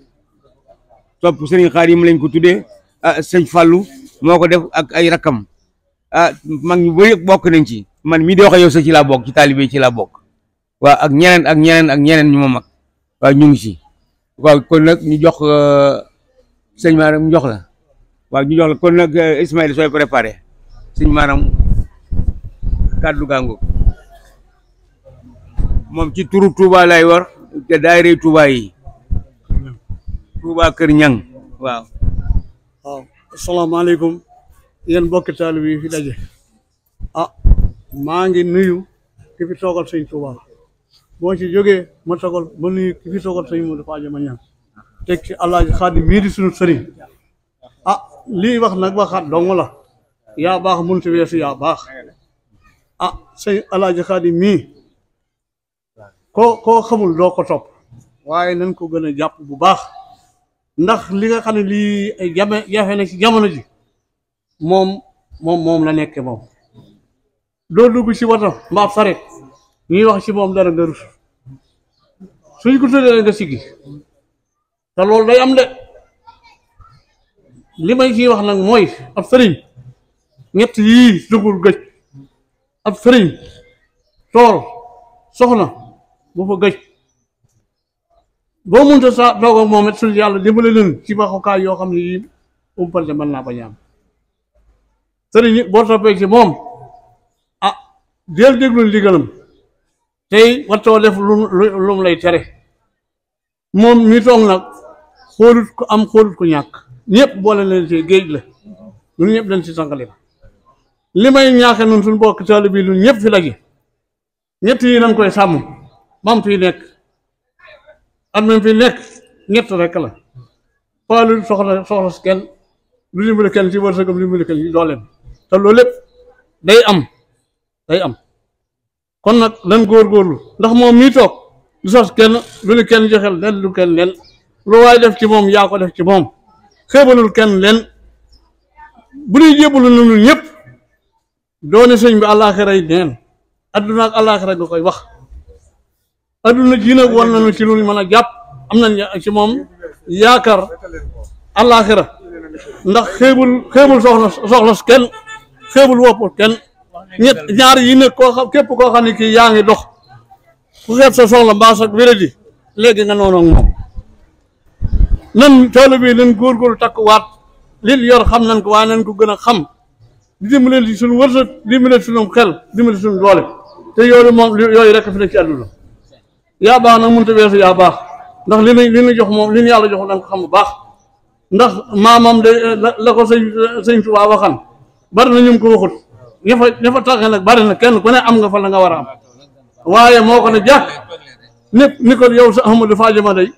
sopp sëriñ Xaadim lañ ko tuddee sëñ Fallu moo ko def ak ay rakam mag ñu bëri bokk nañ ci man mii di wax yow sa ci laa bokk ci taalibe ci laa bokk waaw ak ñeneen ñu ma mag waaw ñu ngi ci waaw kon nag ñu jox sëñ Maram ñu jox la waaw ñu jox la kon nag Ismaïla sooy préparé sëñ Maram kàddu gàngo moom ci turu Touba lay war te daayira Touba yi Touba Kër Ñang waaw asalaamaaleykum yéen mbokki taalibe yi fi daje maa ngi nuyu ki fi toogal sëñ Touba boo ci jógee ma toogal ma nuyu ki fi toogal sëñ Modou Fadiama Niang teg ci Alaaji Xaadim mii di sunu sëriñ lii wax nag waxaat dong la yaa baax mun si weesu yaa baax sëñ Alaaji Xaadim mii koo xamul doo ko topp waaye nañ ko gën a jàpp bu baax ndax li nga xam ne lii ay jafe na ci jamono ji moom la nekke moom doo dugg ci wata mbaa saret ñuy wax ci moom dara nga rus suñ ko tuddee nga siggi te loolu day am de li may ciy wax nag mooy ab sëriñ ñett yii dugul gëj ab sëriñ tool soxna bu fa gëj boo mënta sa toog ak moom it suñu yàlla dimbale leen ci waxukaay yoo xam ne yii umpante mën naa bañ a am sëriñ it boo toppee ci moom del déglu ndigalam tey wattoo def lu mu lay tere moom mi toog nag xoolut ko am xoolut ko ñàkk ñëpp boole leen ci géej la ñun ñëpp dañ ci sànqali li may ñaaxe nun suñu bokk taalibe bi ñun ñëpp fi daje ñett yi nañ koy sàmm bam fi nekk at même fi nekk ñett rek la paalu soxla si kenn lu dimbali kenn ci wërsëgam dimbali kenn ci dooleem te loolu lépp day am kon nag lan góorgóorlu ndax moom mii toog du sos kenn lu ni kenn joxel len lu kenn len lu waay def ci moom yaa ko def ci moom xeebalul kenn len bu ñuy jébbalu ñun ñëpp doone sëñ bi àllaaxira yi neen adduna ak àllaaxira nga koy wax adduna ji nag wan nañu ci lu ñu mën a jàpp am nañ ci moom yaakaar àllaaxira ndax xeebul soxla kenn xeebul woppul kenn ñaar yi nag koo xam képp koo xam ne kii yaa ngi dox ku xeeb sa soxla mbaa sa wéradi léegi nga noonu ak moom nan toolu bi nan góorgóorlu takkuwaat li yor xam nañ ko waaye nañ ko gën a xam di dimbale ci suñu wërsëg dimbale suñu xel dimbale suñu doole te yooyu moom yooyu rek fi nekk ci àdduna yaa baax nag mënut a weesu yaa baax ndax li ñu jox moom li ñu yàlla jox danga ko xam bu baax ndax maamam de la ko sëñ Tuubaa waxan bari na ñu ko waxut ña fa taxe nag bari na kenn ku ne am nga fa la nga war a am waaye moo ko ne jàkk ni ko yow sa Ahmadou Fadiama day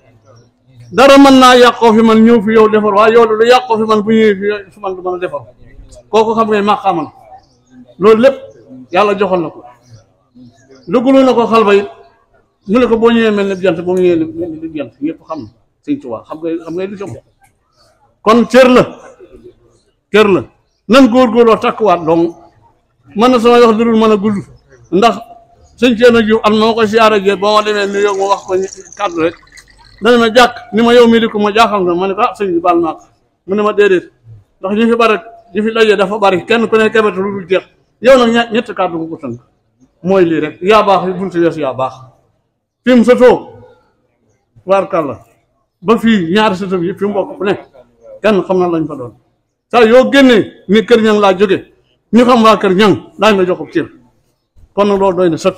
dara mën naa yàqoo fi man ñëw fi yow defar waaye yow lu yàqoo fi man bu ñëwee fi su man du mën a defar kooku xam ngay maqaaman loolu lépp yàlla joxoon na ko duggalu na ko xalba it mu ne ko boo ñëwee mel ne jant boo ñëwee mel ne jant ñëpp xam na sëñ Tuubaa xam ngay du jom kon cër la nan góorgóorloo takkuwaat donc mën na sama wax dudul mën a gudd ndax sëñ Ceerno Juuf am na ma koy siyaare jee boo ma demee New York ma wax ko kàddu rek dana ma jàkk ni ma yow mii di ko ma jaaxal nga ma ne ko ah sëñ bi baal naa ko mu ne ma déedéet ndax ñu fi bari ñu fi daje dafa bari kenn ku ne kebet lu dul jeex yow nag ñetti kàddu ko tënk mooy lii rek yaa baax yi buñ si weesu yaa baax fi mu sëtoo waarkàlla ba fii ñaari sëtëm yi fi mu bokk ku ne kenn xam na lañ fa doon saa yoo génnee ni kër ñang laa jóge ñu xam waa kër ñang daañ la jox cër kon nag loolu doy na sëkk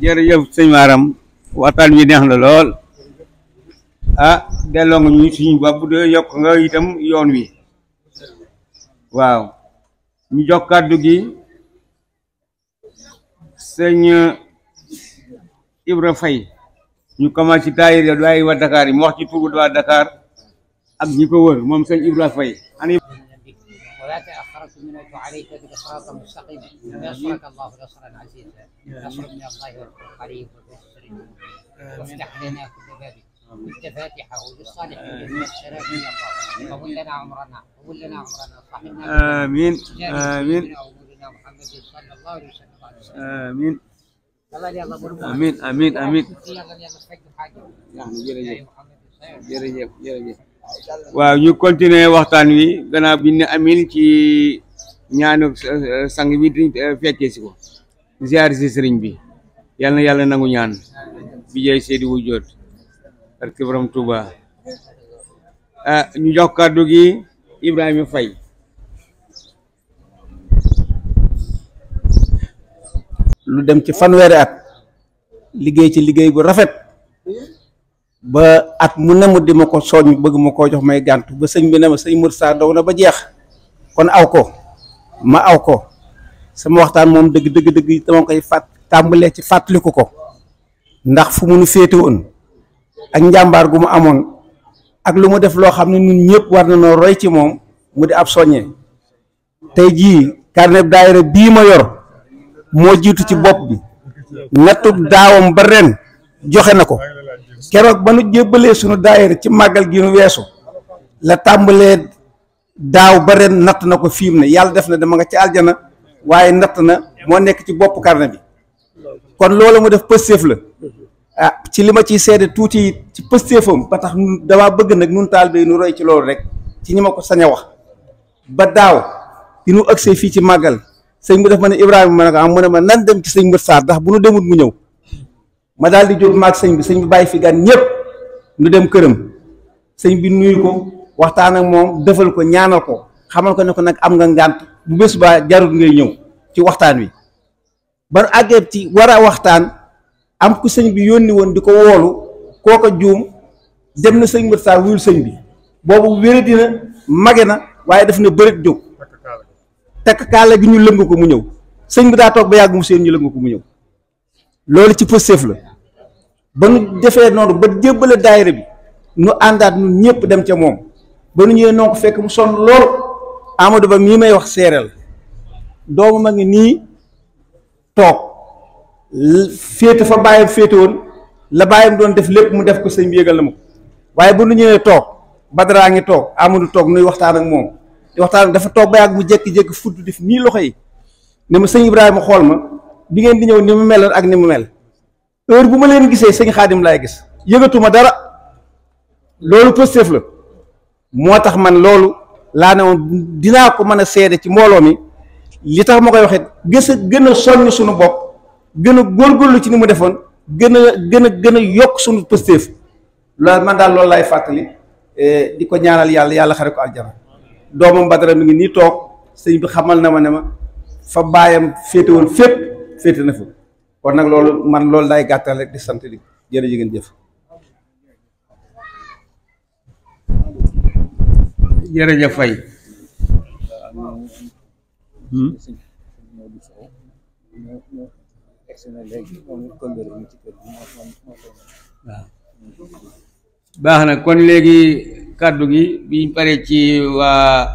jërëjëf sëñ Maram waxtaan wi neex na lool delloo nga ñu suñu bopp de yokk nga itam yoon wi waaw ñu jox kàddu gi sëñ Ibra Faye ñu commencé ci taayir waaye waa Dakar yi mu wax ci turu waa Dakar ak ñi ko wër moom sëñ Ibra Faye ولا تأخرت منك عليك بصراط مستقيم ينصرك الله نصرا عزيزا نصر من الله قريب ويسر وافتح لنا كل باب كنت فاتحه للصالحين من السلام من الله طول لنا عمرنا صاحبنا امين امين امورنا محمد صلى الله عليه وسلم امين امين امين امين jërëjëf waaw ñu continuer waxtaan wi gannaaw bi ne amin ci ñaanu sang bi di fekkee si ko ziar si sëriñ bi yal na yàlla nangu ñaan bi jey seedi wu jot parce que borom Touba ñu jox kàddu gi Ibrahima Faye lu dem ci fanweeri at liggéey ci liggéey bu rafet ba at mu ne mu di ma ko soññ bëgg ma koo jox may gàntu ba sëñ bi ne ma sëñ Mursa daw na ba jeex kon aw ko ma aw ko sama waxtaan moom dëgg dama koy tàmbalee ci fàttaliku ko ndax fu mu nu féete woon ak njàmbaar gu mu amoon ak lu mu def loo xam ne ñun ñëpp war na noo roy ci moom mu di ab soññee tey jii carnet daayira bii ma yor moo jiitu ci bopp bi nattub daawam ba ren joxe na ko keroog ba nu jébbalee sunu daayira ci màggal gi nu weesu la tàmbalee daaw ba ren natt na ko fiim ne yàlla def na dama nga ci aljana waaye natt na moo nekk ci bopp carnet bi kon loolu mu def pëstéef la ci li ma ciy seede tuuti ci pëstéefam ba tax damaa bëgg nag nun taalibe nu roy ci loolu rek ci ñi ma ko sañ a wax ba daaw di nu agsee fii ci màggal sëñ bi daf ma ne Ibrahima ma ne ko mu ne ma nan dem ci sëñ Mbër Sarr ndax bu nu demut mu ñëw ma daal di jóg maag sëñ bi bàyyi fi gan ñëpp nu dem këram sëñ bi nuyu ko waxtaan ak moom defal ko ñaanal ko xamal ko ne ko nag am nga ngànt bu bés ba jarul ngay ñëw ci waxtaan wi ba àggee ci war a waxtaan am ku sëñ bi yónni woon di ko woolu kooka juum dem na sëñ Mbër Sarr wuyul sëñ bi boobu wéra dina mage na waaye daf na bërit jóg tekk kaala gi ñu lëng ko mu ñëw sëñ bi daa toog ba yàgg mu seen ñu lëng ko mu ñëw loolu ci pëstéef la ba nu defee noonu ba jébbale daayira bi nu àndaat ñun ñëpp dem ca moom ba nu ñëwee noo ko fekk mu sonn lool Amadou Ba mii may wax séeréel doomu ma ngi nii toog féete fa bàyyam féete woon la bàyyam doon def lépp mu def ko sëñ bi yëgal na ma ko waaye ba nu ñëwee toog Badara ngi toog Amadou toog nuy waxtaan ak moom di waxtaan dafa toog ba yàgg mu jékki-jékki fudd def nii loxo yi ne ma sëñ Ibrahima xool ma bi ngeen di ñëw ni mu meloon ak ni mu mel heure bu ma leen gisee sëñ Xaadim laay gis yëgatuma dara loolu positif la moo tax man loolu laa ne woon dinaa ko mën a seede ci mbooloo mi li tax ma koy waxee gën a soññ suñu bopp gën a góorgóorlu ci ni mu defoon gën a yokk suñu positif loolu man daal loolu laay fàttali di ko ñaanal yàlla xare ko aljana doomam Badara mi ngi nii toog sëñ bi xamal na ma ne ma fa baayam féete woon fépp féete na fa kon nag loolu man loolu laay gàttal rek di sant di jërëjëf ngeen jëf. jërëjëf Faye. baax na kon léegi kàddu gi biñ pare ci waa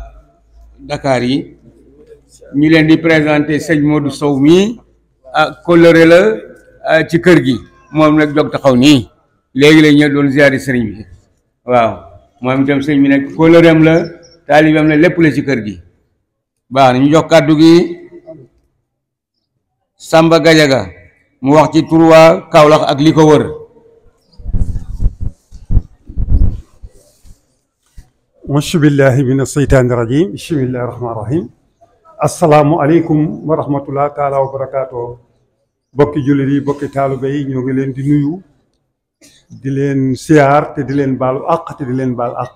Dakar yi ñu leen di présenter sëñ Modou Sow mii ak kóllëre la ci kër gi moom nag jog taxaw nii léegi la ñu doon ziyaari sëriñ bi waaw moom itam sëñ bi nag kóllëreem la taalibeem la lépp la ci kër gi baax na ñu jox kàddu gi Samba Gadiaga mu wax ci turu waa Kaolack ak li ko wër. auzu billahi mina sheytaani rajim bismillahi rahmaani rahim assalaamu aleykum wa rahmatullah taala wa barakaatu bokki jullit yi bokki taalibe yi ñoo ngi leen di nuyu di leen siyaar te di leen baalu àq te di leen baal àq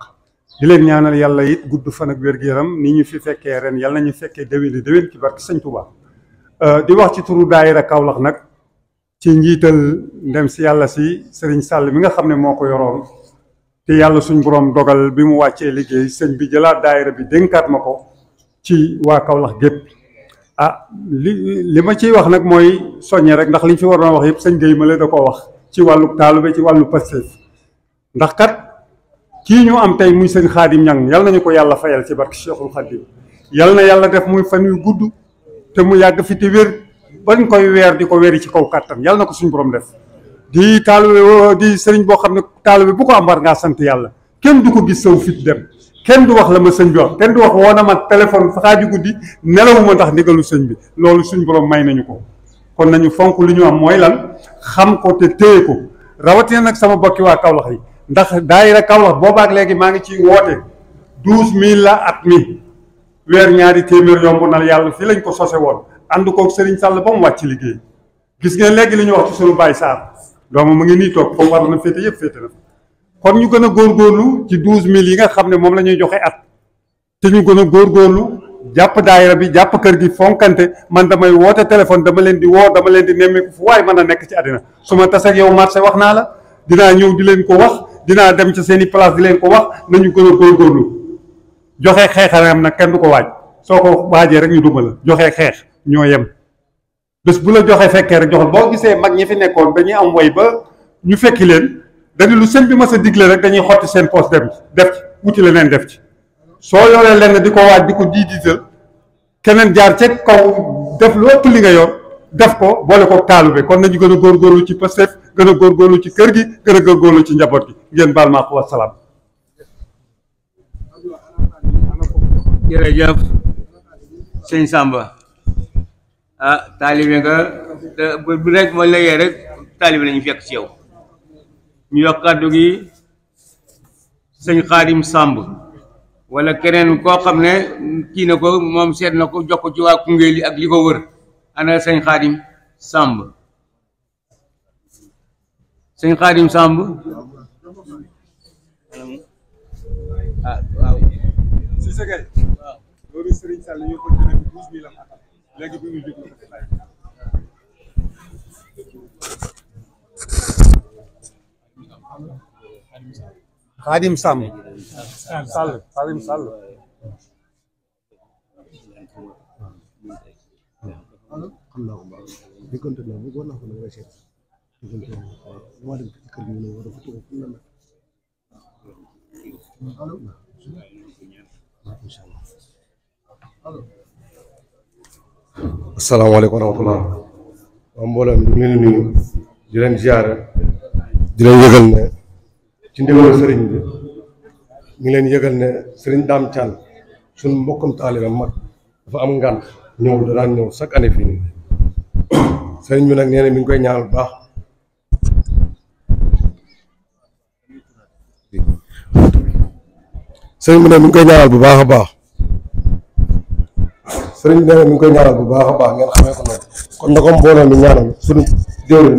di leen ñaanal yàlla it gudd fan ak wér-gu-yaram ni ñu fi fekkee ren yàlla nañu fekkee déwén ci barke Sëñ Tuubaa di wax ci turu daayira Kaolack nag ci njiital ndem si yàlla si Sëriñ Sall mi nga xam ne moo ko yoroon te yàlla suñ borom dogal bi mu wàccee liggéey sëñ bi jëlaat daayira bi dénkaat ma ko ci waa Kaolack gépp li ma ciy wax nag mooy soññe rek ndax liñ fi waroon wax yëpp sëñ Gueye Male da koo wax ci wàllu taalube ci wàllu Pastef ndax kat kii ñu am tey muy sëñ Xaadim Ñang yal nañu ko yàlla fayal ci barke Cheikhul Xaadim yal na yàlla def muy fan yu gudd te mu yàgg fi te wér bañ koy weer di ko wéri ci kaw kàttan yal na ko suñ borom def di taalibe di sëriñ boo xam ne taalibe bu ko am war ngaa sant yàlla kenn du ko gis saw fit dem kenn du wax la ma sëñ bi wax kenn du wax woon na ma téléphone xaaju guddi nelawuma ndax ndigalu sëñ bi loolu suñ borom may nañu ko kon nañu fonk li ñu am mooy lan xam ko te téye ko rawatina nag sama bokki waa Kaolack yi ndax daayira Kaolack boobaak léegi maa ngi ciy woote 12000 la at mi weer ñaari téeméer yomb na yàlla fii lañ ko sose woon ànd koog Serigne Sall ba mu wàcc liggéey gis ngeen léegi li ñu wax ci sunu Baye Sarr doomu mu ngi nii toog foofu war na féete yëpp féete na kon ñu gën a góorgóorlu ci 12000 yi nga xam ne moom la ñuy joxe at te ñu gën a góorgóorlu jàpp daayira bi jàpp kër gi fonkante man damay woote téléphone dama leen di woo dama leen di nemmeeku fu waaye mën a nekk ci àddina su ma taseeg yow marché wax naa la dinaa ñëw di leen ko wax dinaa dem ci seen i place di leen ko wax nañu gën a góorgóorlu joxe xeexaram nag kenn du ko waaj soo ko waajee rek ñu duma la joxe xeex ñoo yem bés bu la joxe fekkee rek joxal boo gisee mag ñi fi nekkoon dañuy am way ba ñu fekki leen dañu lu sëñ bi mas a digle rek dañuy xotti seen poste dem def ci wuti leneen def ci soo yoree lenn di ko waaj di ko diital keneen jaar ca kaw def lu ëpp li nga yor def ko boole ko taalube kon nañu gën a góorgóorlu ci Pastef gën a góorgóorlu ci kër gi gën a góorgóorlu ci njaboot gi ngeen baal maa ko wasalaam. jërëjëf sëñ Samba taalibe nga bu rek moo léegi rek taalibe lañu fekk ci yow ñu yokk kàddu gi sëñ Xaadim Samb wala keneen koo xam ne kii na ko moom seet na ko jox ko ci waa Koungheul yi ak li ko wër ana sëñ Xaadim Samb sëñ Xaadim Samb waaw si sa gay loolu Serigne Sall ñoo ko jëlee 12000 la léegi bi ñu jóg Xaadim Samb Xaadim Sall asalaamaaleykum wa rahmatulah waa mbooloo mi ñu ngi leen di nuyu di leen ziare di leen yëgal ne ci ndigalu sëriñ bi ngi leen yëgal ne sëriñ Dame Thiam suñ mbokkam taalibe mag dafa am ngànt ñëw da daan ñëw chaque année fii nii sëriñ bi nag nee na mi ngi koy ñaanal bu baax sëriñ bi nag mi ngi koy ñaanal bu baax a baax sëriñ bi nee na mi ngi koy ñaanal bu baax a baax ngeen xamee ko noonu kon na ko mbooloo mi ñaanal suñu jëwriñ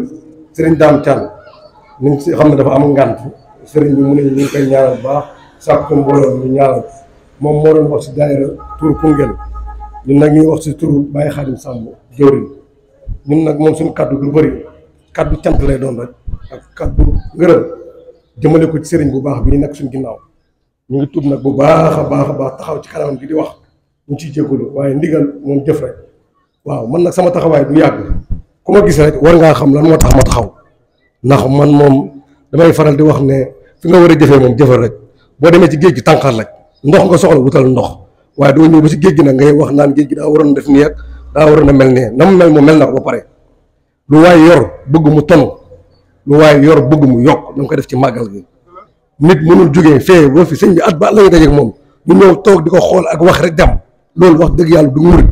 sëriñ Dame Thiam ñu ngi si xam ne dafa am ngànt sëriñ bi mu ne ñu ngi koy ñaanal bu baax sàkk mbooloo mi ñaanal moom moo doon wax si daayira tur Koungheul ñun nag ñuy wax si turu Baye Khadim Samb jëwriñ ñun nag moom suñu kaddu du bëri kaddu cant lay doon rek ak kaddu ngërëm jëmale ko ci sëriñ bu baax bi nekk suñu ginnaaw ñu ngi tudd nag bu baax a baax taxaw ci kanamam bi di wax ñu ciy jégalu waaye ndigal moom jëf rek waaw man nag sama taxawaay du yàgg ku ma gis rek war ngaa xam lan moo tax ma taxaw ndax man moom damay faral di wax ne fi nga war a jëfee moom jëfal rek boo demee ci géej gi tànqal rek ndox nga soxla wutal ndox waaye doo ñëw ba ci géej gi nag ngay wax naan géej gi daa waroon def nii ak daa waroon a mel nee na mu mel moom mel na ko ba pare lu waaye yor bëgg mu tonu lu waaye yor bëgg mu yokk da nga ko def ci màggal gi nit mënul jógee fee boo fi sëñ bi at ba la ñu dajeeg moom ñu ñëw toog di ko xool ak wax rek dem loolu wax dëgg yàlla du murit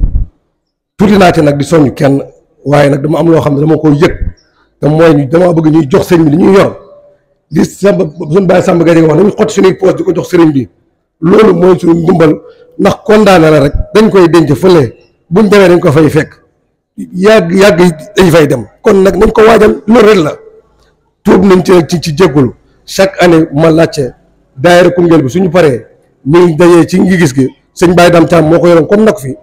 tuuti naa ci nag di soññ kenn waaye nag dama am loo xam ne dama ko yëg te mooy dama bëgg ñuy jox sëñ bi li ñuy yor di samba suñu bàyyi sàmb gay wax nañu xotti suñuy poos di ko jox sëriñ bi loolu mooy suñu ndimbal ndax condamné la rek dañ koy denc fële buñ demee dañ ko fay fekk yàgg dañ fay dem kon nag nañ ko waajal loolu rek la tuub nañ ci jéggulu chaque année ma laajte daayira Koungheul bi suñu paree ñu dajee ci ngi gis gi sëñ Baye Dame Thiam moo ko yoroon comme nag fi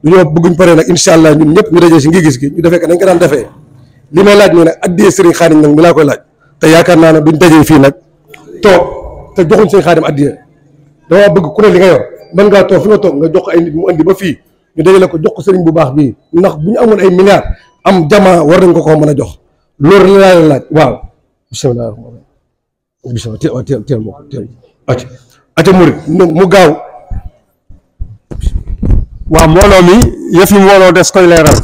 dañoo bëgguñ paree nag incha allah ñun ñëpp ñu dajee si ngi gis gi ñu defee ko nañ ko daan defee li may laaj nii nag addiyee sëriñ Xaadim nag mi laa koy laaj te yaakaar naa ne duñ dajee fii nag toog te joxuñ sëriñ Xaadim addiyee dama bëgg ku ne li nga yor mën ngaa toog fi nga toog nga jox ay nit mu andi ba fii ñu dajale ko jox ko sëriñ bu baax bii ndax bu ñu amoon ay milliards am jamaa war nañ ko mën a jox loolu la laa laaj waaw bisimilah bisimilah teel moo ko teel aca murit mu gaaw waaw mbooloo mi yëfi mbooloo des koy leeral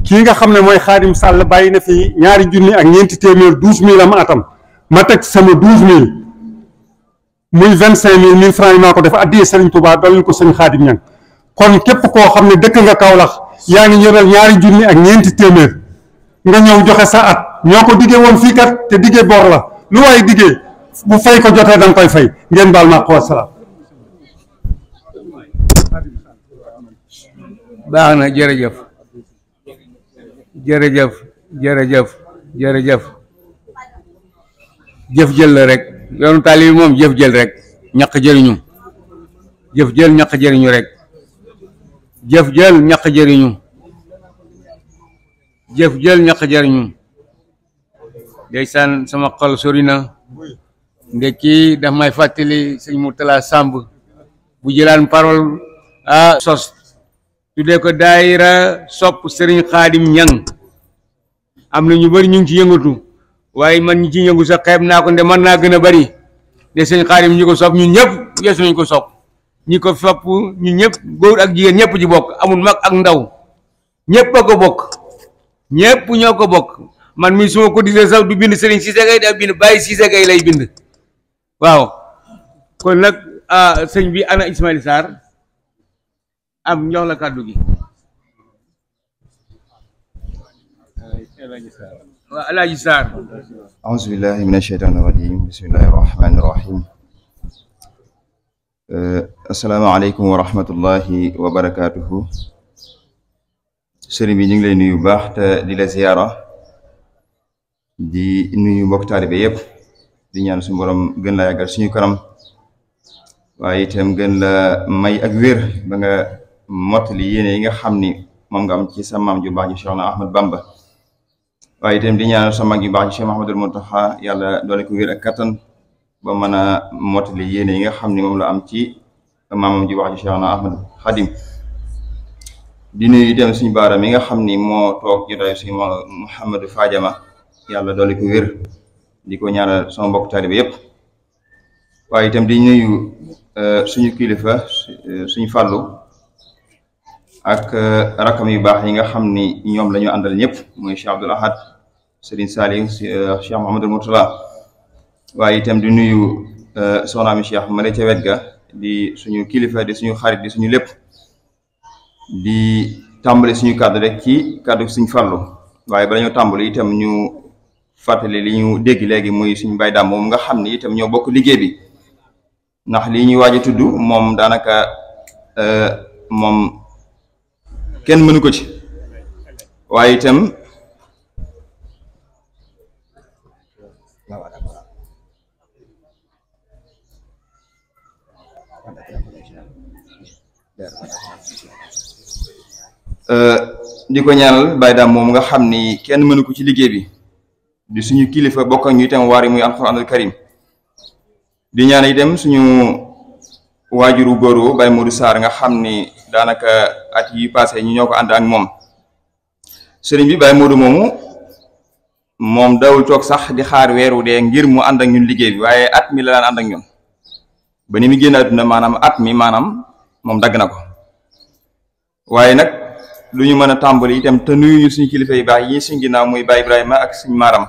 kii nga xam ne mooy Xaadim Sall bàyyi na fi ñaari junni ak ñeenti téeméer 12000 am atam ma teg sama 12000 muy 25000 1000 francs yi maa ko def addiyee Sëriñ Tuubaa dolli ko sëñ Xaadim ñang kon képp koo xam ne dëkk nga Kaolack yaa ngi ñëral ñaari junni ak ñeenti téeméer nga ñëw joxe sa at ñoo ko diggee woon fii kat te diggee bor la lu waaye diggee bu fay ko jotee da nga koy fay ngeen baal ma wa salaam. baax na jërëjëf jërëjëf jërëjëf jërëjëf jëf jël la rek yoonu taalibe moom jëf jël rek ñaq jëriñu jëf jël ñaq jëriñu rek jëf jël ñaq jëriñu jëf jël ñaq jëriñu ndeysaan sama xol sori na ndekki daf may fàttali sëñ Mourtala Samb bu jëlaan parole sos tuddee ko daayira sopp sëriñ Xaadim ñang am na ñu bëri ñu ngi ci yëngatu waaye man ñi ci yëngu sax xeeb naa ko nde mën naa gën a bëri de sëriñ Xaadim ñi ko sopp ñun ñëpp yeesu nañ ko sopp ñi ko sopp ñun ñëpp góor ak jigéen ñëpp ci bokk amul mag ak ndaw ñëpp a ko bokk ñëpp ñoo ko bokk man mi suma ko disee sax du bind sëriñ Cissé Gaye da bind Baye Cissé Gaye lay bind waaw kon nag sëñ bi ana Ismaïla Sarr am ñox la kàddu gi waaw Alaaji Sarr auzu billahi min asheytaan irajim bismillahi irrahmani irrahim asalaamaaleykum wa rahmatullahi wa barakatuhu sëriñ bi ñu ngi lay nuyu bu baax te di la ziyaara di nuyu mbokk taalibe yëpp di ñaan suñu borom gën la yàggal suñu kanam waaye itam gën la may ak wér ba nga mottali yéene yi nga xam ni moom nga am ci sa maam ju baax ji Cheikh Ahmad Bamba waaye itam di ñaan sa mag ju baax ji Cheikh Mahamadul Muntaxa yàlla doole ko wér ak kattan ba mën a mottali yéene yi nga xam ni moom la am ci maamam ju baax ji Cheikh Ahmad Xadim di nuyu itam suñu baaraam yi nga xam ni moo toog jotaay suñu Mouhamadou Fadiama yàlla doole ko wér di ko ñaanal sama mbokk taalibe yëpp waaye itam di nuyu suñu kilifa suñu fàllu ak rakam yu baax yi nga xam ni ñoom la ñu àndal ñëpp mooy Cheikh Abdoul Ahad Serigne Salim Cheikh Mouhamadou Mourtala waaye itam di nuyu soxna mi Cheikh ma ne ca wet ga di suñu kilifa di suñu xarit di suñu lépp di tàmbali suñu kàddu rek ci kàddu suñu farlu waaye bala ñoo tàmbali itam ñu fàttali li ñu dégg léegi muy suñu bay daam moom nga xam ni itam ñoo bokk liggéey bi ndax lii ñuy waaj a tudd moom daanaka moom kenn mënu ko ci waaye itam di ko ñaanal Baye Dame moom nga xam ni kenn mënu ko ci liggéey bi di suñu kilifa bokk ak ñu itam waari muy alxuraanul karim di ñaan itam suñu waajuru góoru Baye Modou Sarr nga xam ni daanaka at yi passé ñu ñoo ko ànd ak moom sëriñ bi Baye Modou moomu moom dawul toog sax di xaar weeru dee ngir mu ànd ak ñun liggéey bi waaye at mi la daan ànd ak ñun ba ni mu génn àdduna maanaam at mi maanaam moom dagg na ko waaye nag lu ñu mën a tàmbali itam te nuyu ñu suñu kilifa yu baax yi suñ ginnaaw muy Baye Ibrahima ak suñ maaram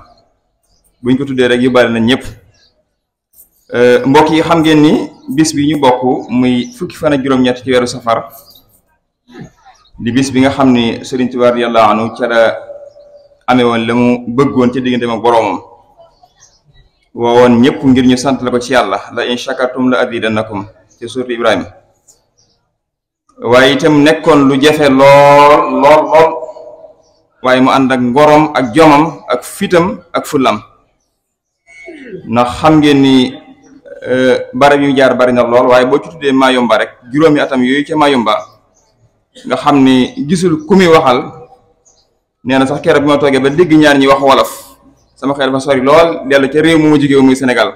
buñ ko tuddee rek yóbbaale nañ ñëpp mbokk yi xam ngeen ni bis bi ñu bokk muy fukki fan ak juróom-ñett ci weeru safar di bis bi nga xam ni Sëriñ Tuubaa radiyallaahu anhu ca la amee woon la mu bëggoon ci diggante ak boroomam woowoon ñëpp ngir ñu sant la ko ci yàlla la in shakartum la azidannakum ci suuratu Ibrahima waaye itam nekkoon lu jafe lool waaye mu ànd ak ngorom ak jomam ak fitam ak fulam ndax xam ngeen ni barab yu jaar bari na lool waaye boo ci tuddee Mayumba rek juróomi atam yooyu ca Mayumba nga xam ni gisul ku muy waxal nee na sax keroog bi ma toogee ba dégg ñaar ñi wax wolof sama xel dafa sori lool dellu ca réew mu ma jógee muy Sénégal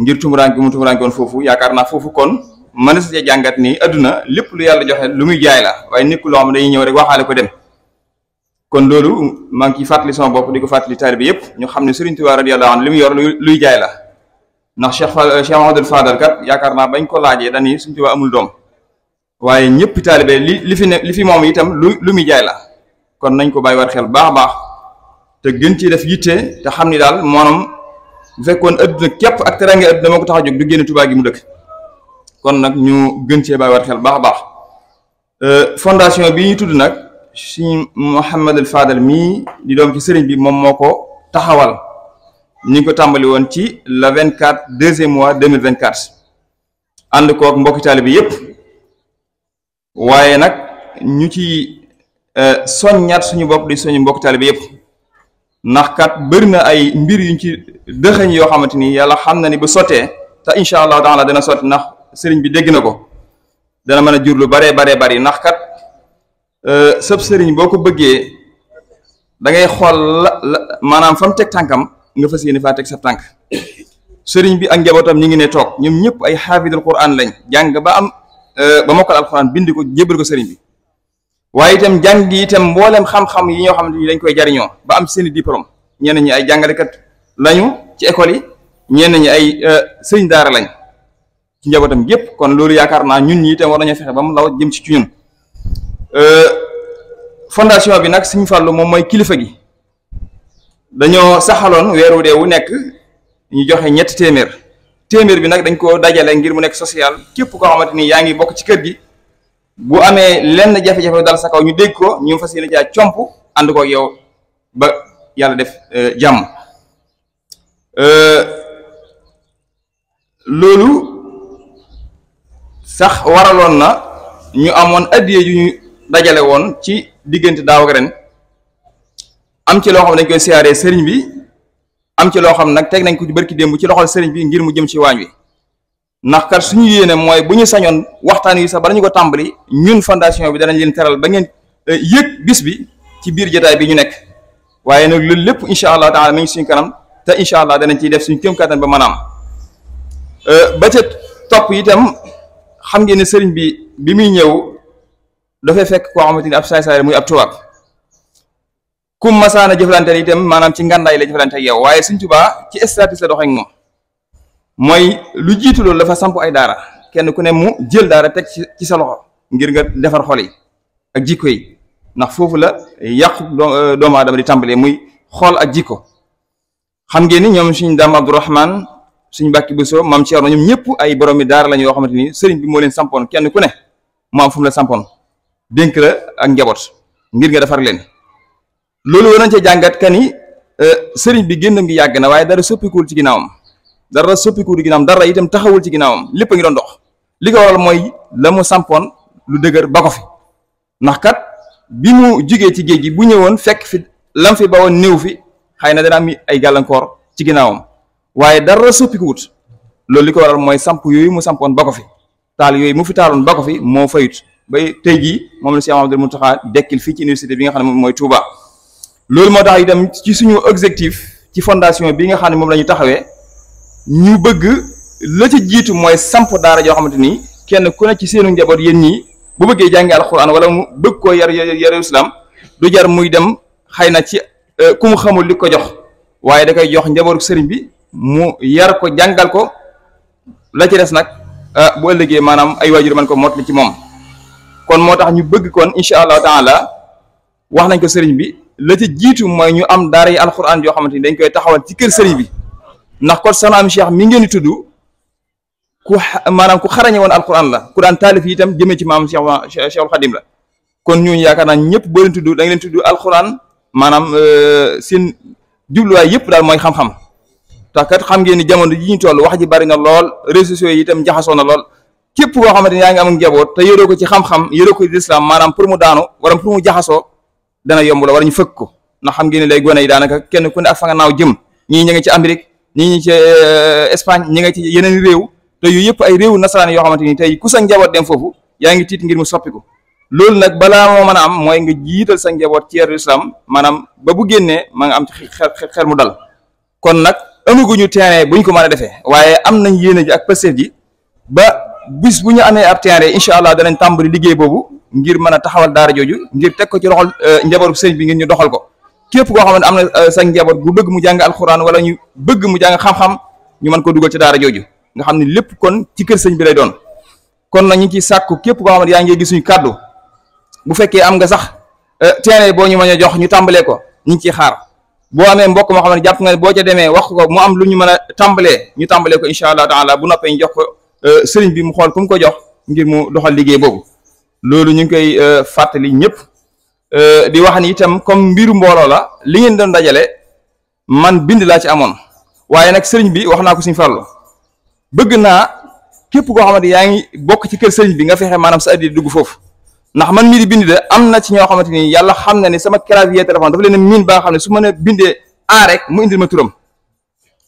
ngir tumuraanke mu tumuraanke woon foofu yaakaar naa foofu kon mën na si jàngat ni adduna lépp lu yàlla joxe lu muy jaay la waaye nekkul loo xam dañuy ñëw rek waxaale ko dem kon loolu maa ngi ciy fàttali sama bopp di ko fàttali taalibe yëpp ñu xam ne Sëriñ Tuubaa radiyallaahu anhu li mu yor luy jaay la ndax Cheikh Mahamadul Fadal kat yaakaar naa bañ ko laajee dañuy Sëriñ Tuubaa amul doom waaye ñëpp taalibe li fi moom itam lu muy jaay la kon nañ ko bàyyi war xel baax a baax te gën ci def yitte te xam ni daal maanaam bu fekkoon adduna képp ak teraanga adduna moo ko tax a jóg du génn Tuubaa gi mu dëkk kon nag ñu gën cee bàyyi war xel baax a baax fondation bi ñu tudd nag Sëriñ Mouhamadul Fadal mii di doom ci sëriñ bi moom moo ko taxawal ñu ngi ko tàmbali woon ci le 24 deuxième mois 2024 ànd kook mbokki taalibe bi yépp waaye nag ñu ci soññaat suñu bopp di soñu mbokki taalibe bi yépp ndax kat bëri na ay mbir yuñ ci dëxëñ yoo xamante ni yàlla xam na ni bu sottee te incha allahu taala dana sotti ndax sëriñ bi dégg na ko dana mën a jur lu baree bari ndax kat sëb sëriñ boo ko bëggee da ngay xool maanaam fa mu teg tànkam nga fas yéene faa teg sa tànk sëriñ bi ak njabootam ñi ngi ne toog ñoom ñëpp ay xaafidul quran lañ jàng ba am ba mokkal alquran bind ko jébbal ko sëriñ bi waaye itam jàng gi itam mboolem xam-xam yi ñoo xamante ni dañ koy jariñoo ba am seeni diplôme ñenn ñi ay jàngalekat lañu ci école yi ñenn ñi ay sëriñ daara lañ ci njabootam yépp kon loolu yaakaar naa ñun ñi itam war nañoo fexe ba mu law jëm ci ñun fondation bi nag Sëriñ Fallu moom mooy kilifa gi dañoo saxaloon weeru dee wu nekk ñu joxe ñetti téeméer bi nag dañ ko dajale ngir mu nekk social képp koo xamante ni yaa ngi bokk ci kër gi bu amee lenn jafe-jafe dal sa kaw ñu dégg ko ñu fas yéene caa comp ànd ko ak yow ba yàlla def jàmm loolu sax waraloon na ñu amoon addiye yu ñu dajale woon ci diggante daaw ak ren am ci loo xam ne dañ koy siyaaree sëriñ bi am ci loo xam nag teg nañ ko ci barki démb ci loxol sëriñ bi ngir mu jëm ci waañ wi ndax kat suñu yéene mooy bu ñu sañoon waxtaan wi sax bala ñu ko tàmbali ñun fondation bi danañ leen teral ba ngeen yëg bis bi ci biir jotaay bi ñu nekk waaye nag loolu lépp incha allah taala mi ngi suñu kanam te incha allah danañ ciy def suñu kéem kattan ba maanaam ba ca topp itam xam ngeen ne sëriñ bi muy ñëw dafay fekk koo xamante ni ab saay-saay muy ab tubaab kum masaana jëflante itam maanaam ci ngàndaay la jëflante ak yow waaye Sëriñ Tuubaa ci stratégie la dox ak moom mooy lu jiitu loolu dafa samp ay daara kenn ku ne mu jël daara teg ci sa loxo ngir nga defar xol yi ak jikko yi ndax foofu la yàqu doomu aadama di tàmbalee muy xool ak jikko xam ngeen ni ñoom suñu daam Abdourahman suñu Mbàkke Buso maam Ceerno ñoom ñëpp ay boromi daara lañ yoo xamante ni sëriñ bi moo leen sampoon kenn ku ne mu am fu mu la sampoon dénk la ak njaboot ngir nga defar leen loolu war nañ ca jàngat ka ni sëriñ bi génnam gi yàgg na waaye dara soppikuwul ci ginnaawam dara itam taxawul ci ginnaawam lépp a ngi doon dox li ko waral mooy la mu sampoon lu dëgër ba ko fi ndax kat bi mu jugee ci géej gi bu ñëwoon fekk fi lam fi ba woon néew fi xëy na dana am ay gàllankoor ci ginnaawam waaye dara soppikuwut loolu li ko waral mooy samp yooyu mu sampoon ba ko fi taal yooyu mu fi taaloon ba ko fi moo fayut bay tey jii moom la Cheikh Mahamadou Mountakha dekkil fii ci université bi nga xam ne moom mooy Touba. loolu moo tax itam ci suñu objectif ci fondation bi nga xam ne moom la ñu taxawee ñu bëgg la ci jiitu mooy samp daara joo xamante ni kenn ku ne ci seenu njaboot yéen ñii bu bëggee jàngi alxuraan wala mu bëgg koo yar islam du jar muy dem xëy na ci ku mu xamul li ko jox waaye da koy jox njabootu sëriñ bi mu yar ko jàngal ko la ci des nag bu ëllëgee maanaam ay waajur man ko mottali ci moom. kon moo tax ñu bëgg kon incha allahu taala wax nañ ko sëriñ bi la ci jiitu mooy ñu am daara yi alxuraan yoo xamante ni dañ koy taxawal ci kër sëriñ bi ndax kon sanaam Cheikh mi ngeen di tudd ku maanaam ku xarañe woon alxuraan la ku daan taalif yi itam jëmee ci maam Cheikhul Khadim la kon ñooñu yaakaar naa ñëpp boo leen tudd da nga leen tudd alxuraan maanaam seen jubluwaay yëpp daal mooy xam-xam tax kat xam ngeen ni jamono ji ñu toll wax ji bari na lool réseaux sociaux yi itam jaxasoo na lool. képp koo xamante ni yaa ngi am njaboot te yoroo ko ci xam-xam yoroo ko ci lislaam maanaam pour mu daanu wala pour mu jaxasoo dana yomb la wala ñu fëkk ko ndax xam ngeen ne lay gone yi daanaka kenn ku ne ak fa nga naaw jëm ñii ñi ngi ci Amérique ñii ñi ci Espagne ñi nga ci yeneen réew te yu yëpp ay réewu nasaraan yoo xamante ni tey ku sa njaboot dem foofu yaa ngi tiit ngir mu soppiku loolu nag balaa moo mën a am mooy nga jiital sa njaboot ci yaru islam maanaam ba bu génnee ma nga am ci xel mu dal kon nag amaguñu terrain buñ ko mën a defee waaye am nañ yéene ji ak pëstéef ji ba bis bu ñu amee ab terrain incha allah danañ tàmbali liggéey boobu ngir mën a taxawal daara jooju ngir teg ko ci loxol njabootu sëriñ bi ngir ñu doxal ko képp koo xamante am na sa njaboot bu bëgg mu jàng alxuraan wala ñu bëgg mu jàng xam-xam ñu mën ko dugal ci daara jooju nga xam ne lépp kon ci kër sëriñ bi lay doon kon nag ñu ngi ciy sàkku képp koo xamante yaa ngi gis suñu kàddu bu fekkee am nga sax terrain boo ñu mën a jox ñu tàmbalee ko ñu ngi ciy xaar boo amee mbokk moo xam ne jàpp nga ne boo ca demee wax ko mu am lu ñu mën a tàmbalee ñu tàmbalee ko incha allah taala bu noppee ñu jox ko sëriñ bi mu xool ku mu ko jox ngir mu doxal liggéey boobu loolu ñu ngi koy fàttali ñëpp di wax ni itam comme mbiru mbooloo la li ngeen doon dajale man bind laa ci amoon waaye nag sëriñ bi wax naa ko suñu farlu bëgg naa képp koo xamante yaa ngi bokk ci kër sëriñ bi nga fexe maanaam sa addi dugg foofu ndax man mii di bind de am na ci ñoo xamante ni yàlla xam na ne sama clavier téléphone dafa leen miin ba nga xam ne su ma ne bindee A rek mu indil ma turam